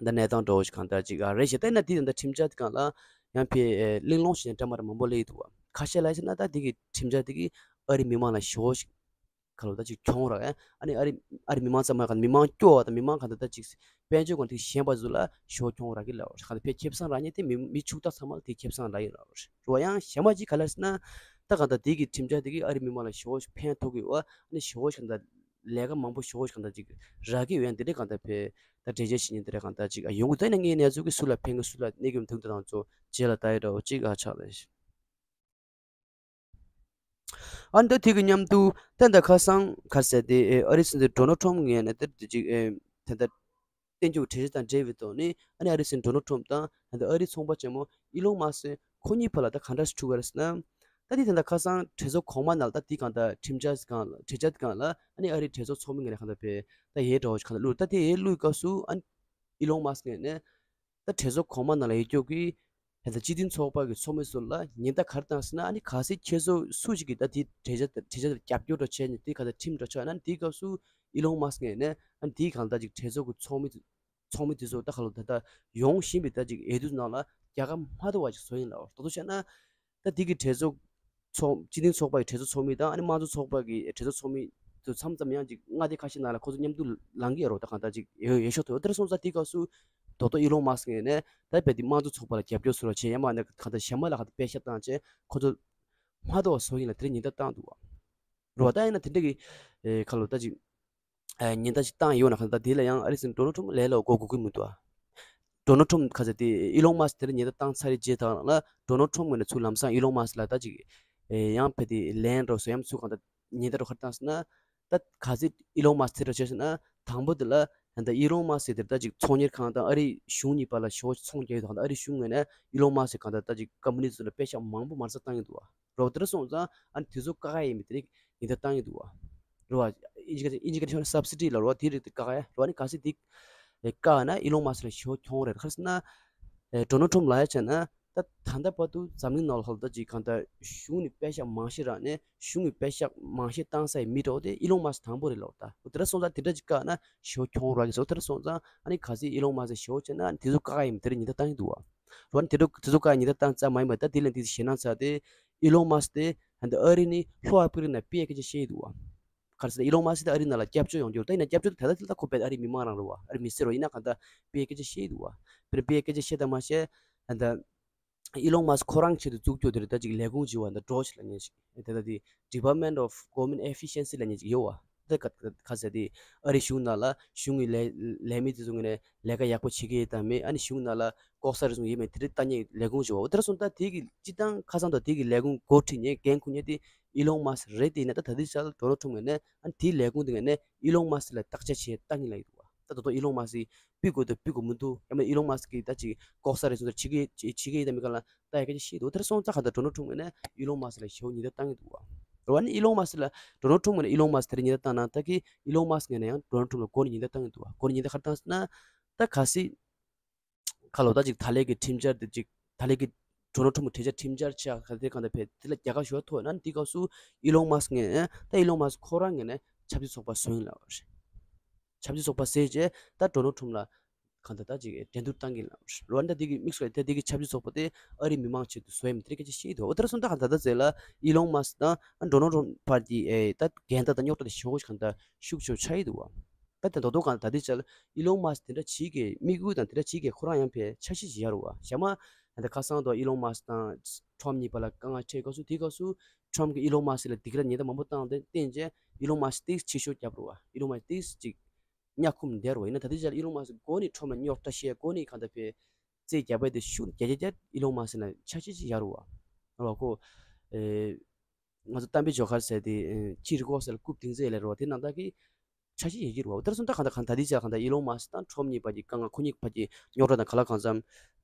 ད་གནས་སྟངས་འདྲ་བོ་ཞིག་གང་ལྟར་ཅིག་ཨ་རེད་ཤག་ད་ཡིན་ན་དེ་ད་ལྟ་ཁྲིམས་འཆར་དེ་སྒང་ལ་ཡང་ཕར་ཨེ་གླེང་སློང་བྱས་ནས་འདྲ་མ་འདྲ་མང་པོ་སླེབས་ཀྱི་འདུག་བ། ཁ་ཤས་ལ་ཟེར་ན་ད་དེ་གི་ཁྲིམས་འཆར་དེ་གིས་ཨ་རི་མི་མང་ལ་ཞེ་བོ་ཞིག་ག་ལ་ད་ཅིག་གྱོང་རག་ཨ་ནི་ཨ་རི་ཨ་རི་མི་མང་ཙམ་མ་གང་མི་མང་སྐྱོ་བ་དང་མི་མང་གང་ལྟར་ད་ཅིག་དཔལ་འབྱོར་སྒང་དེ་ཞན་པ་ཚོ་ལ་ཞེ་བོ་གྱོང་རག་གི་ལབ་བ། གང་ལྟར་ཕར་ཁེ་བཟང་རག་མཁན་དེ་མི་མི་ཕྱུག་བདག་ཚང་མ་ལ་དེ་ཁེ་བཟང་རག་གི་ལབ་བ། རེད་བ། ཡང་གཞན་པ་ཅིག་ག་ལ་ཟེར་ན་ད་གང་ལྟར་དེ་གི་ཁྲིམས་འཆར་དེ་གིས་ཨ་རི་མི་མང་ལ་ཞེ་བོ་ཞིག་ཕན་ཐོགས་ཀྱི་ཡོད་བ། ཨ་ནི་ཞེ་བོ་ཞིག་གང་ལྟར་ལས་ཀ་མང་པོ་ཞེ་བོ་ཞིག་གང་ལྟར་ཅིག་རག་གི་ཡོད། ཡང་དེ་འདྲའི་གང་ལྟར་ཕར་ད་འགྲེལ་བརྗོད་བྱེད་མཁན་དེ་འདྲ་གང་ལྟར་ཅིག་ཨ་ཡོང་གི་འདུག་ད་ཡིན་ན་ངའི་གནས་ཚུལ་གྱི་སུ་ལ་ཕན་གི་སུ་ལ་གནོད་གི་མི་འདུག་ད་ང་ཚོ་རྗེས་ལ་ལྟ་ཡི་འདྲ་བོ་ཅིག་ཨ་ཆགས་ལ། ཨ་ནི་ད་དེ་གི་མཉམ་དུ་ད་ད་ཁ་སང་ག་རེ་ཟེར་དེ་ཨེ་ཨ་རི་སྲིད་འཛིན་ཌོ་ནལ་ཊམ་ངོས་ནས་ད་དེ་ཅིག་ཨེ་ད་ད་བསྟན་རྒྱུ་གྲོས་གཞི་དང་འབྲེལ་བའི་ཐོག་ནས་ཨ་ནི་ཨ་རི་སྲིད་འཛིན་ཌོ་ནལ་ཊམ་དང་ད་ད་ཨ་རིའི་ཚོང་པ་ཆེན་མོ་ཨི་ལོན་མཱ་སི་ཁོ་གཉིས་བར་ལ་ད་ག་འདྲ་ཞིག་འཁྲུག་ག་རེད་ཟེར་ན། ད་དེ་ད་ད་ཁ་སང་གྲོས་ཚོགས་གོང་མ་ནང་ལ་ད་དེ་གང་ལྟར་ཁྲིམས་འཆར་གང་ལ་གྲོས་འཆར་དེ་གང་ལ་ཨ་ནི་ཨ་རིའི་གྲོས་ཚོགས་ཚོགས་མི་ངོས་ནས་གང་ལྟར་ཕར་ད་ཡས་འདྲ་བོ་ཞིག་གང་ལྟར་བླུགས། ད་དེ་ཡས་བླུགས་སྐབས་སུ་ཨ་ནི་ཨི་ལོན་མཱ་སི་ངོས་ནས། ད་གྲོས་ཚོགས་གོང་མ་ནང་ལ་ཡོད་རྒྱུ་གི་ད་ལྟ་སྤྱི་མཐུན་ཚོགས་པ་གི་ཚོགས་མི་ཚོ་ལ་ཉེན་བརྡ་ག་རེ་བཏང་ཟེར་ན། ཨ་ནི་གལ་སྲིད་ཁྱེད་ཚོ་སུ་ཞིག་གིས་ད་དེ་གྲོས་འཆར་གྲོས་འཆར་རྒྱབ་སྐྱོར་འདྲ་བྱས་ནས་དེ་ག་ད་ཁྲིམས་འདྲ་ཆགས་ན། ཨ་ནི་དེའི་སྐབས་སུ་ཨི་ལོན་མཱ་སི་ངོས་ནས་ཨ་ནི་དེའི་སྒང་ད་ཅིག་གྲོས་ཚོགས་ཀྱི་ཚོགས་མི་ཚོགས་མི་དེ་ཚོ་ད་ག་ལ་ད་ད་ཡོང་བཞིན་པའི་ད་ཅིག་འོས་བསྡུ་ནང་ལ་རྒྱལ་ཁ་མ་ཐོབ་པ་ཅིག་བཟོ་ཡིན་ལབ། ད་དུང་བཤད་ན། ད་དེ་གི་གྲོས་ཚོགས་ཚོགས་སྤྱི་མཐུན་ཚོགས་པ་ཡི་གྲོས་ཚོགས་ཚོགས་མི་དང་ཨ་ནི་དམངས་གཙོ་ཚོགས་པ་གི་གྲོས་ཚོགས་ཚོགས་མི་ཚོ་མཚམས་མཚམས་ཡང་ཅིག་མངའ་སྡེ་ཁ་ཤས་ནང་ལ་ཁོ་ཚོ་མཉམ་དུ་ལངས་ཀྱི་ཡོད་རེད། ད་གང་ལྟར་ཅིག་འོས་འོས་ཤོག་ཐོབ། དེར་སོང་ཙང་དེའི་སྐབས་སུ་ རྡོག་རྡོག་ཨི་ལོན་མཱ་སི་ཀི་ངོས་ནས་ད་རྦད་དེ་དམངས་གཙོ་ཚོགས་པ་ལ་རྒྱབ་སྐྱོར་བཟོ་རོགས་བྱེད། ཡང་མིན་ན་གང་ལྟར་གཞན་པ་ལ་གང་ལྟར་པེ་ཤག་བཏང་བྱས་ཁོ་ཚོ་མ་གཏོགས་བཟོ་ཡིན་ལབ་དེ་འདྲ་ཉེན་བརྡ་བཏང་འདུག་བ། རེད་བ། ད་ཡིན་ན་དེ་འདྲ་གི་ཨེ་ཁ་ལོ་ད་ཅིག་ཨེ་ཉེན་བརྡ་ཅིག་བཏང་ཡོད་ན། གང་ལྟར་དེ་ལ་ཡང་ཨ་རི་སྲིད་འཛིན་ཌོ་ནལ་ཊམ་ལས་སླ་པོ་གོ་དགོས་ཀྱི་མི་འདུག་བ། ཌོ་ནལ་ཊམ་ག་ཚད་དེ་ཨི་ལོན་མཱ་སི་ཀི་དེ་འདྲ་ཉེན་བརྡ་བཏང་ཚར་རེད་བྱས་དང་ལ་ཌོ་ནལ་ཊམ་ངོས་ནས་ཚུར་ལམ་སང་ཨི་ལོན་མཱ་སི་ཀི་ལ་ད་ཅིག་ཨེ་ཡང་རྦད་དེ་ལན་འདྲ་བཟོ་ཡ་ཚུར་གང་ལྟར་ཉེན་བརྡ་འདྲ་ག་རེ་བཏང་ཟེར་ན། ད་ག་ཚད་ཨི་ལོན་མཱ་སི་ཀི་དེ་འདྲ་བྱས་ཟེར་ན། དང་པོ་དེ་ལ་ད་ཨི་ལོན་མཱ་སི་ཀི་དེ་ད་ཅིག་ཚོང་གཉེར་ཁང་དང་ཨ་རིའི་གཞུང་གཉིས་བར་ལ་ཞེ་པོ་ཅིག་ཚོང་རྒྱག་ཡོད་དང་། ཨ་རིའི་གཞུང་ངོས་ནས་ཨི་ལོན་མཱ་སི་ཀི་གང་ལྟར་ད་ཅིག་ཀམ་པ་ནི་ཚོ་ལ་པེ་ཤག་མང་པོ་མར་ཟ་བཏང་གི་འདུག་བ། རེད་བ། དེ་འདྲ་སོང་ཙང་ཨ་ནི་དེ་ཚོ་བཀག་ཡ་ཡིན་པའི་དེ་རིགས་ཉེན་བརྡ་བཏང་གི་འདུག་བ། རེད་བ། ཨིན་ཇི་སྐད་ཨིན་ཇི་སྐད་ཆ་ནས་སབ་སི་ཌི་ལབ་རེད་བ། དེ་རིགས་དེ་བཀག་ཡ་རེད་བ། ཨ་ནི་གལ་སྲིད་དེ་བཀག་ན་ཨི་ལོན་མཱ་སི་ཀི་ལ་ཞེ་པོ་གྱོང་རེད། ག་རེ་ཟེར་ན། ཨེ་ཌོ་ནལ་ཊམ་ལབ་ཡ་བྱས་ན་ད་ད་ལྟ་བར་དུ་འཛམ་གླིང་ནང་ལོགས་ལ་ད་ཅིག་གང་ལྟར་གཞུང་ནས་པེ་ཤག་མང་ཤོས་རག་ནས་གཞུང་གིས་པེ་ཤག་མང་ཤོས་བཏང་ས་ཡི་མི་འདྲ་བོ་དེ་ཨི་ལོན་མཱ་སི་ཀི་དང་པོ་རེད་ལབ་རེད་ད། འོ་དེ་འདྲ་སོང་ཙང་དེ་འདྲ་ཅིག་བཀག་ན་ཞེ་པོ་གྱོང་རག་གི་ཟེར། འོ་དེ་འདྲ་སོང་ཙང་ཨ་ནི་གལ་སྲིད་ཨི་ལོན་མཱ་སི་ཀི་ཞེ་པོ་བྱས་ན་ཨ་ནི་དེ་ཚོ་བཀག་ཡ་ཡིན་པའི་དེ་འདྲ་ཉེན་བརྡ་བཏང་གི་འདུག་བ། རེད་བ། ཨ་ནི་དེ་འདྲ་དེ་ཚོ་བཀག་ཡ་ཉེན་བརྡ་བཏང་ཙམ་མ་ཡིན་པར་ད་དེ་ལས་དེ་ཞེད་སྣང་ཚ་དེ་ཨི་ལོན་མཱ་སི་ཀི་དེ་ད་ཨ་རི་ནས་ལྷོ་ཨ་ཕི་རི་ཀ་ནང་སྤེལ་སྐད་ཆ་བཤད་ཀྱི་འདུག་བ། ག་རེ་ཟེར་ན་ཨི་ལོན་མཱ་སི་ཀི་དེ་ཨ་རི་ནང་ལ་སྐྱབས་བཅོལ་ཡོང་རྒྱུ་རེད། ད་ཡིན་ན་སྐྱབས་བཅོལ་དེ་ད་ལྟ་དེ་ད་ཁོ་རྦད་ཨ་རིའི་མི་མང་རང་རེད་བ། ཨ་རིའི་མི་སེར་རེད་བ། ཡིན་ན་གང་ལྟར་སྤེལ་སྐད་ཆ་བཤད་ཀྱི་འདུག་བ། སྤེལ་སྐད་ཆ་བཤད་དང་མ་བཤད་ད་ཨི་ལོན་མཱ་སི་ཀི་ཁོ་རང་ཆེད་དུ་བཙུགས་རྒྱུ་དེ་རེད། ད་ཅིག་ལས་ཁུངས་ཅིག་ཡོད་བ། ད་ཌོཇ་ལབ་མཁན་ཞིག་དེ་ད་དེ་Department of Government Efficiency ལབ་མཁན་ཅིག་ཡོད་བ། ད་ག་ག་ཟེར་དེ་ཨ་རི་གཞུང་ནང་ལ་གཞུང་གི་ལས་ལས་མི་དེ་ཚོ་ངོས་ནས་ལས་ཀ་ཡག་པོ་བྱེད་ཀྱི་ཡོད་དམ་མེད། ཨ་ནི་གཞུང་ནང་ལ་ལྐོག་ཟ་རེ་ཟུང་ཡོད་མེད་དེ་འདྲ་ལྟ་མཁན་ལས་ཁུངས་ཅིག་ཡོད་བ། འོ་དེ་འདྲ་སོང་ཙང་དེ་གི་སྤྱིར་བཏང་ཁ་སང་དང་དེ་གི་ལས་ཁུངས་འགོ་ཁྲིད་མཁན་འགན་འཁུར་མཁན་དེ་ཨི་ལོན་མཱ་སི་ཀི་རེད། དེ་ཡིན་ན་ད་ད་ལྟའི་ཆར་ཌོ་ནལ་ཊམ་ངོས་ནས་ཨ་ནི་དེའི་ལས་ཁུངས་དེ་ངོས་ནས་ཨི་ལོན་མཱ་སི་ཀི་ལ་བརྟག་དཔྱད་བྱེད་ལྟ་མཁན་ལབ་ཀྱི་འདུག་བ། ད་ད་དུང་ཨི་ལོན་མཱ་སི་ཀི་ཕུད་དགོས་འདུག་ཕུད་དགོས་མི་འདུག་ཡང་མིན་ཨི་ལོན་མཱ་སི་ཀི་གིས་ད་ཅིག་ལྐོག་ཟ་རེ་ཟུང་ད་བྱེད་ཀྱི་བྱེད་ཀྱི་ཡོད་དམ་མེད་ག་ལ་ལྟ་ཡ་སྐད་ཆ་བཤད་འདུག་དེ་འདྲ་སོང་ཙང་གང་ལྟར་ཌོ་ནལ་ཊམ་ངོས་ནས་ཨི་ལོན་མཱ་སི་ཀི་ལ་ཞེ་པོ་ཉེན་བརྡ་བཏང་གི་འདུག་བ། རེད་བ། ཨ་ནི་ཨི་ལོན་མཱ་སི་ཀི་ལ་ཌོ་ནལ་ཊམ་ངོས་ནས་ཨི་ལོན་མཱ་སི་ཀི་དེ་འདྲ་ཉེན་བརྡ་བཏང་ན་ད་གི་ཨི་ལོན་མཱ་སི་ཀི་ངོས་ནས་ཡང་ཌོ་ནལ་ཊམ་ལ་འགོ་ནས་ཉེན་བརྡ་བཏང་གི་འདུག་བ། འགོ་ནས་ཉེན་བརྡ་ག་རེ་བཏང་ཟེར་ན། ད་གལ་སྲིད་ཁ་ལོ་ད་ཅིག་ད་ལན་གྱི་ཁྲིམས་འཆར་དེ་ཅིག་ད་ལན་གྱི་ཌོ་ནལ་ཊམ་གྱི་གྲོས་འཆར་ཁྲིམས་འཆར་ཆགས་ག་དེ་གང་ལྟར་ཕེབས་དེ་ལ་རྒྱལ་ཁ་ཞུ་བ་ཐོབ་ན་དེ་སྐབས་སུ་ཨི་ལོན་མཱ་སི་ཀི་ངོས་ད་ཨི་ལོན་མཱ་སི་ཀི་ཁོ་རང་ངོས་ནས་ཆབ་སྲིད་ཚོགས་པ་བཟོ་ཡིན་ལབ་པ་རེད། ཆབ་སྲིད་ཚོགས་པ་ཟེར་རྗེས་ད་ཌོ་ནལ་ཊམ་ལ་གང་ལྟར་ད་ཅིག་འགྲན་བསྡུར་བཏང་གི་ལབ་པ་རེད། འོ་ན་ད་དེ་གི་དམིགས་སུ་ད་དེ་གི་ཆབ་སྲིད་ཚོགས་པ་དེ་ཨ་རིའི་མི་མང་ཆེད་དུ་བཟོ་ཡ་མིན་དེ་རིགས་སྐད་ཆ་བཤད་འདུག་འོ་དེ་འདྲ་སོང་ཙང་གང་ལྟར་ད་ཟེར་ལ་ཨི་ལོན་མཱ་སི་ཀི་དང་ཌོ་ནལ་ཊམ་བར་གྱི་ཨེ་ད་འགལ་ཟླ་དང་རྙོག་དྲ་དེ་ཞེ་པོ་ཞིག་གང་ལྟར་ཤུགས་ཆེ་ཆགས་ཡི་འདུག་བ། ད་དེ་མདོར་དུ་གང་ལྟར་ད་ལྟའི་ཆར་ཨི་ལོན་མཱ་སི་ཀི་དེ་འདྲ་བྱེད་ཀྱི་དམིགས་ཡུལ་དང་དེ་འདྲ་བྱེད་ཀྱི་ཁོ་རང་ཡང་ཕར་འཆར་གཞི་ཅིག་ཡོད་རེད་བ། གཞན་མ་ད་ལྟ་ཁ་སང་དུ་ཨི་ལོན་མཱ་སི་ཀི་དང་ཊམ་གཉིས་བར་ལ་དཀའ་ངལ་འཕྲད་སྐབས་སུ་དེའི་སྐབས་སུ་ཊམ་གིས་ཨི་ལོན་མཱ་སི་ཀི་ལ་སྡིགས་ར་ཉེན་བརྡ་མང་པོ་བཏང་སྟེ་བརྟེན་བྱས་ཨི་ལོན་མཱ་སི་ཀི་ཏོག་ཙམ་ཕྱི་བཤོལ་བརྒྱབ་རེད་བ། ཨི་ལོན་མཱ་སི་ཀི་ཏོག་ཙམ་ཅིག་མངའ་ཁོངས་བསྡད་རེད་བ། ཡིན་ན་ད་ལྟའི་ཆར་ཨི་ལོན་མཱ་སི་ཀི་འགོ་ནས་ཊམ་ལ་རྙོག་དྲ་བཤད། འགོ་ནས་གང་ལྟར་ཕར་རྩོད་རྒྱག་པ་དེ་ཤུགས་བརྒྱ་ཆ་བརྒྱ་ཨི་ལོན་མཱ་སི་ཀི་ལ་འཆར་གཞི་ཅིག་ཡོད་རེད་བ། རེད་བ། ཁོ་ཨེ་ང་ཚོ་གཏམ་དཔེ་ཇོ་ཁར་ཟེར་དེ་ཨེ་ཅི་རི་གོ་ཟེར་ལ་རྐུབ་ལྡིང་ཚད་ལས་རེད་བ། དེ་ནང་ལྟར་གྱི་འཆར་གཞི་ཡོད་ཀྱི་རེད་བ། དེར་སོང་ད་གང་ལྟར་གང་ལྟར་དེའི་ཆ་གང་ལྟར་ཨི་ལོན་མཱ་སི་ཀི་དང་ཊམ་གཉིས་བར་གྱི་དཀའ་ངལ། ཁོ་གཉིས་བར་གྱི་རྙོག་དྲ་དང་ག་ལ་གང་འཚམ་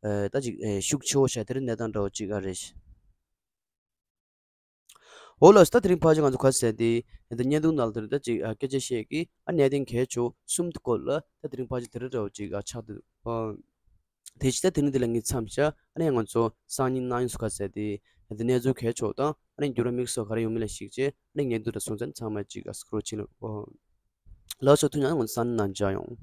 ཨེ་ད་ཅིག་ཨེ་ཤུགས་ཆེ་བོ་བྱས་དེ་རིང་གནས་སྟངས་འདྲ་བོ་ཅིག་ཨ་རེད། འོ་ལགས་སོ། ད་དེ་རིང་ཕལ་ཆེར་ང་ཚོ་ག་ཟེར་དེ་ཨེ་ད་བརྙན་ཐུང་ནང་ལ་དེ་རིང་ད་ཅིག་ཨ་སྐད་ཆ་བཤད་ཀྱི་ཨ་གནད་དོན་གལ་ཆེ་བོ་གསུམ་དེ་སྐོར་ལ་ད་དེ་རིང་ཕལ་ཆེར་དེ་རིང་འདྲ་བོ་ཅིག་ཨ་ཆགས་འདུག་ཨ། དེ་ཕྱི་ད་དེ་ནི་དེ་ལ་ངས་མཚམས་བཞག་ཨ་ནི་ང་ཚོ་སང་ཉིན་གནངས་ཉིན་སུ་ག་ཟེར་དེ་དེ་གནས་ཚུལ་གལ་ཆེ་བ་དང་ཨ་ནི་འགྱུར་བ་དམིགས་བསལ་ག་རེ་ཡོང་མིན་ལ་གཞིགས་བྱས་ཨ་ནི་ངས་འདུག་ད་སོང་ཙང་ཚང་མ་ཅིག་ཨ་སྐོར་ཕྱིན་ལ་ཨོ། ལགས་སོ། ཐུགས་རྗེ་ཆེ། ང་ཚོ་སང་ཉིན་ནང་མཇལ་ཡོང་།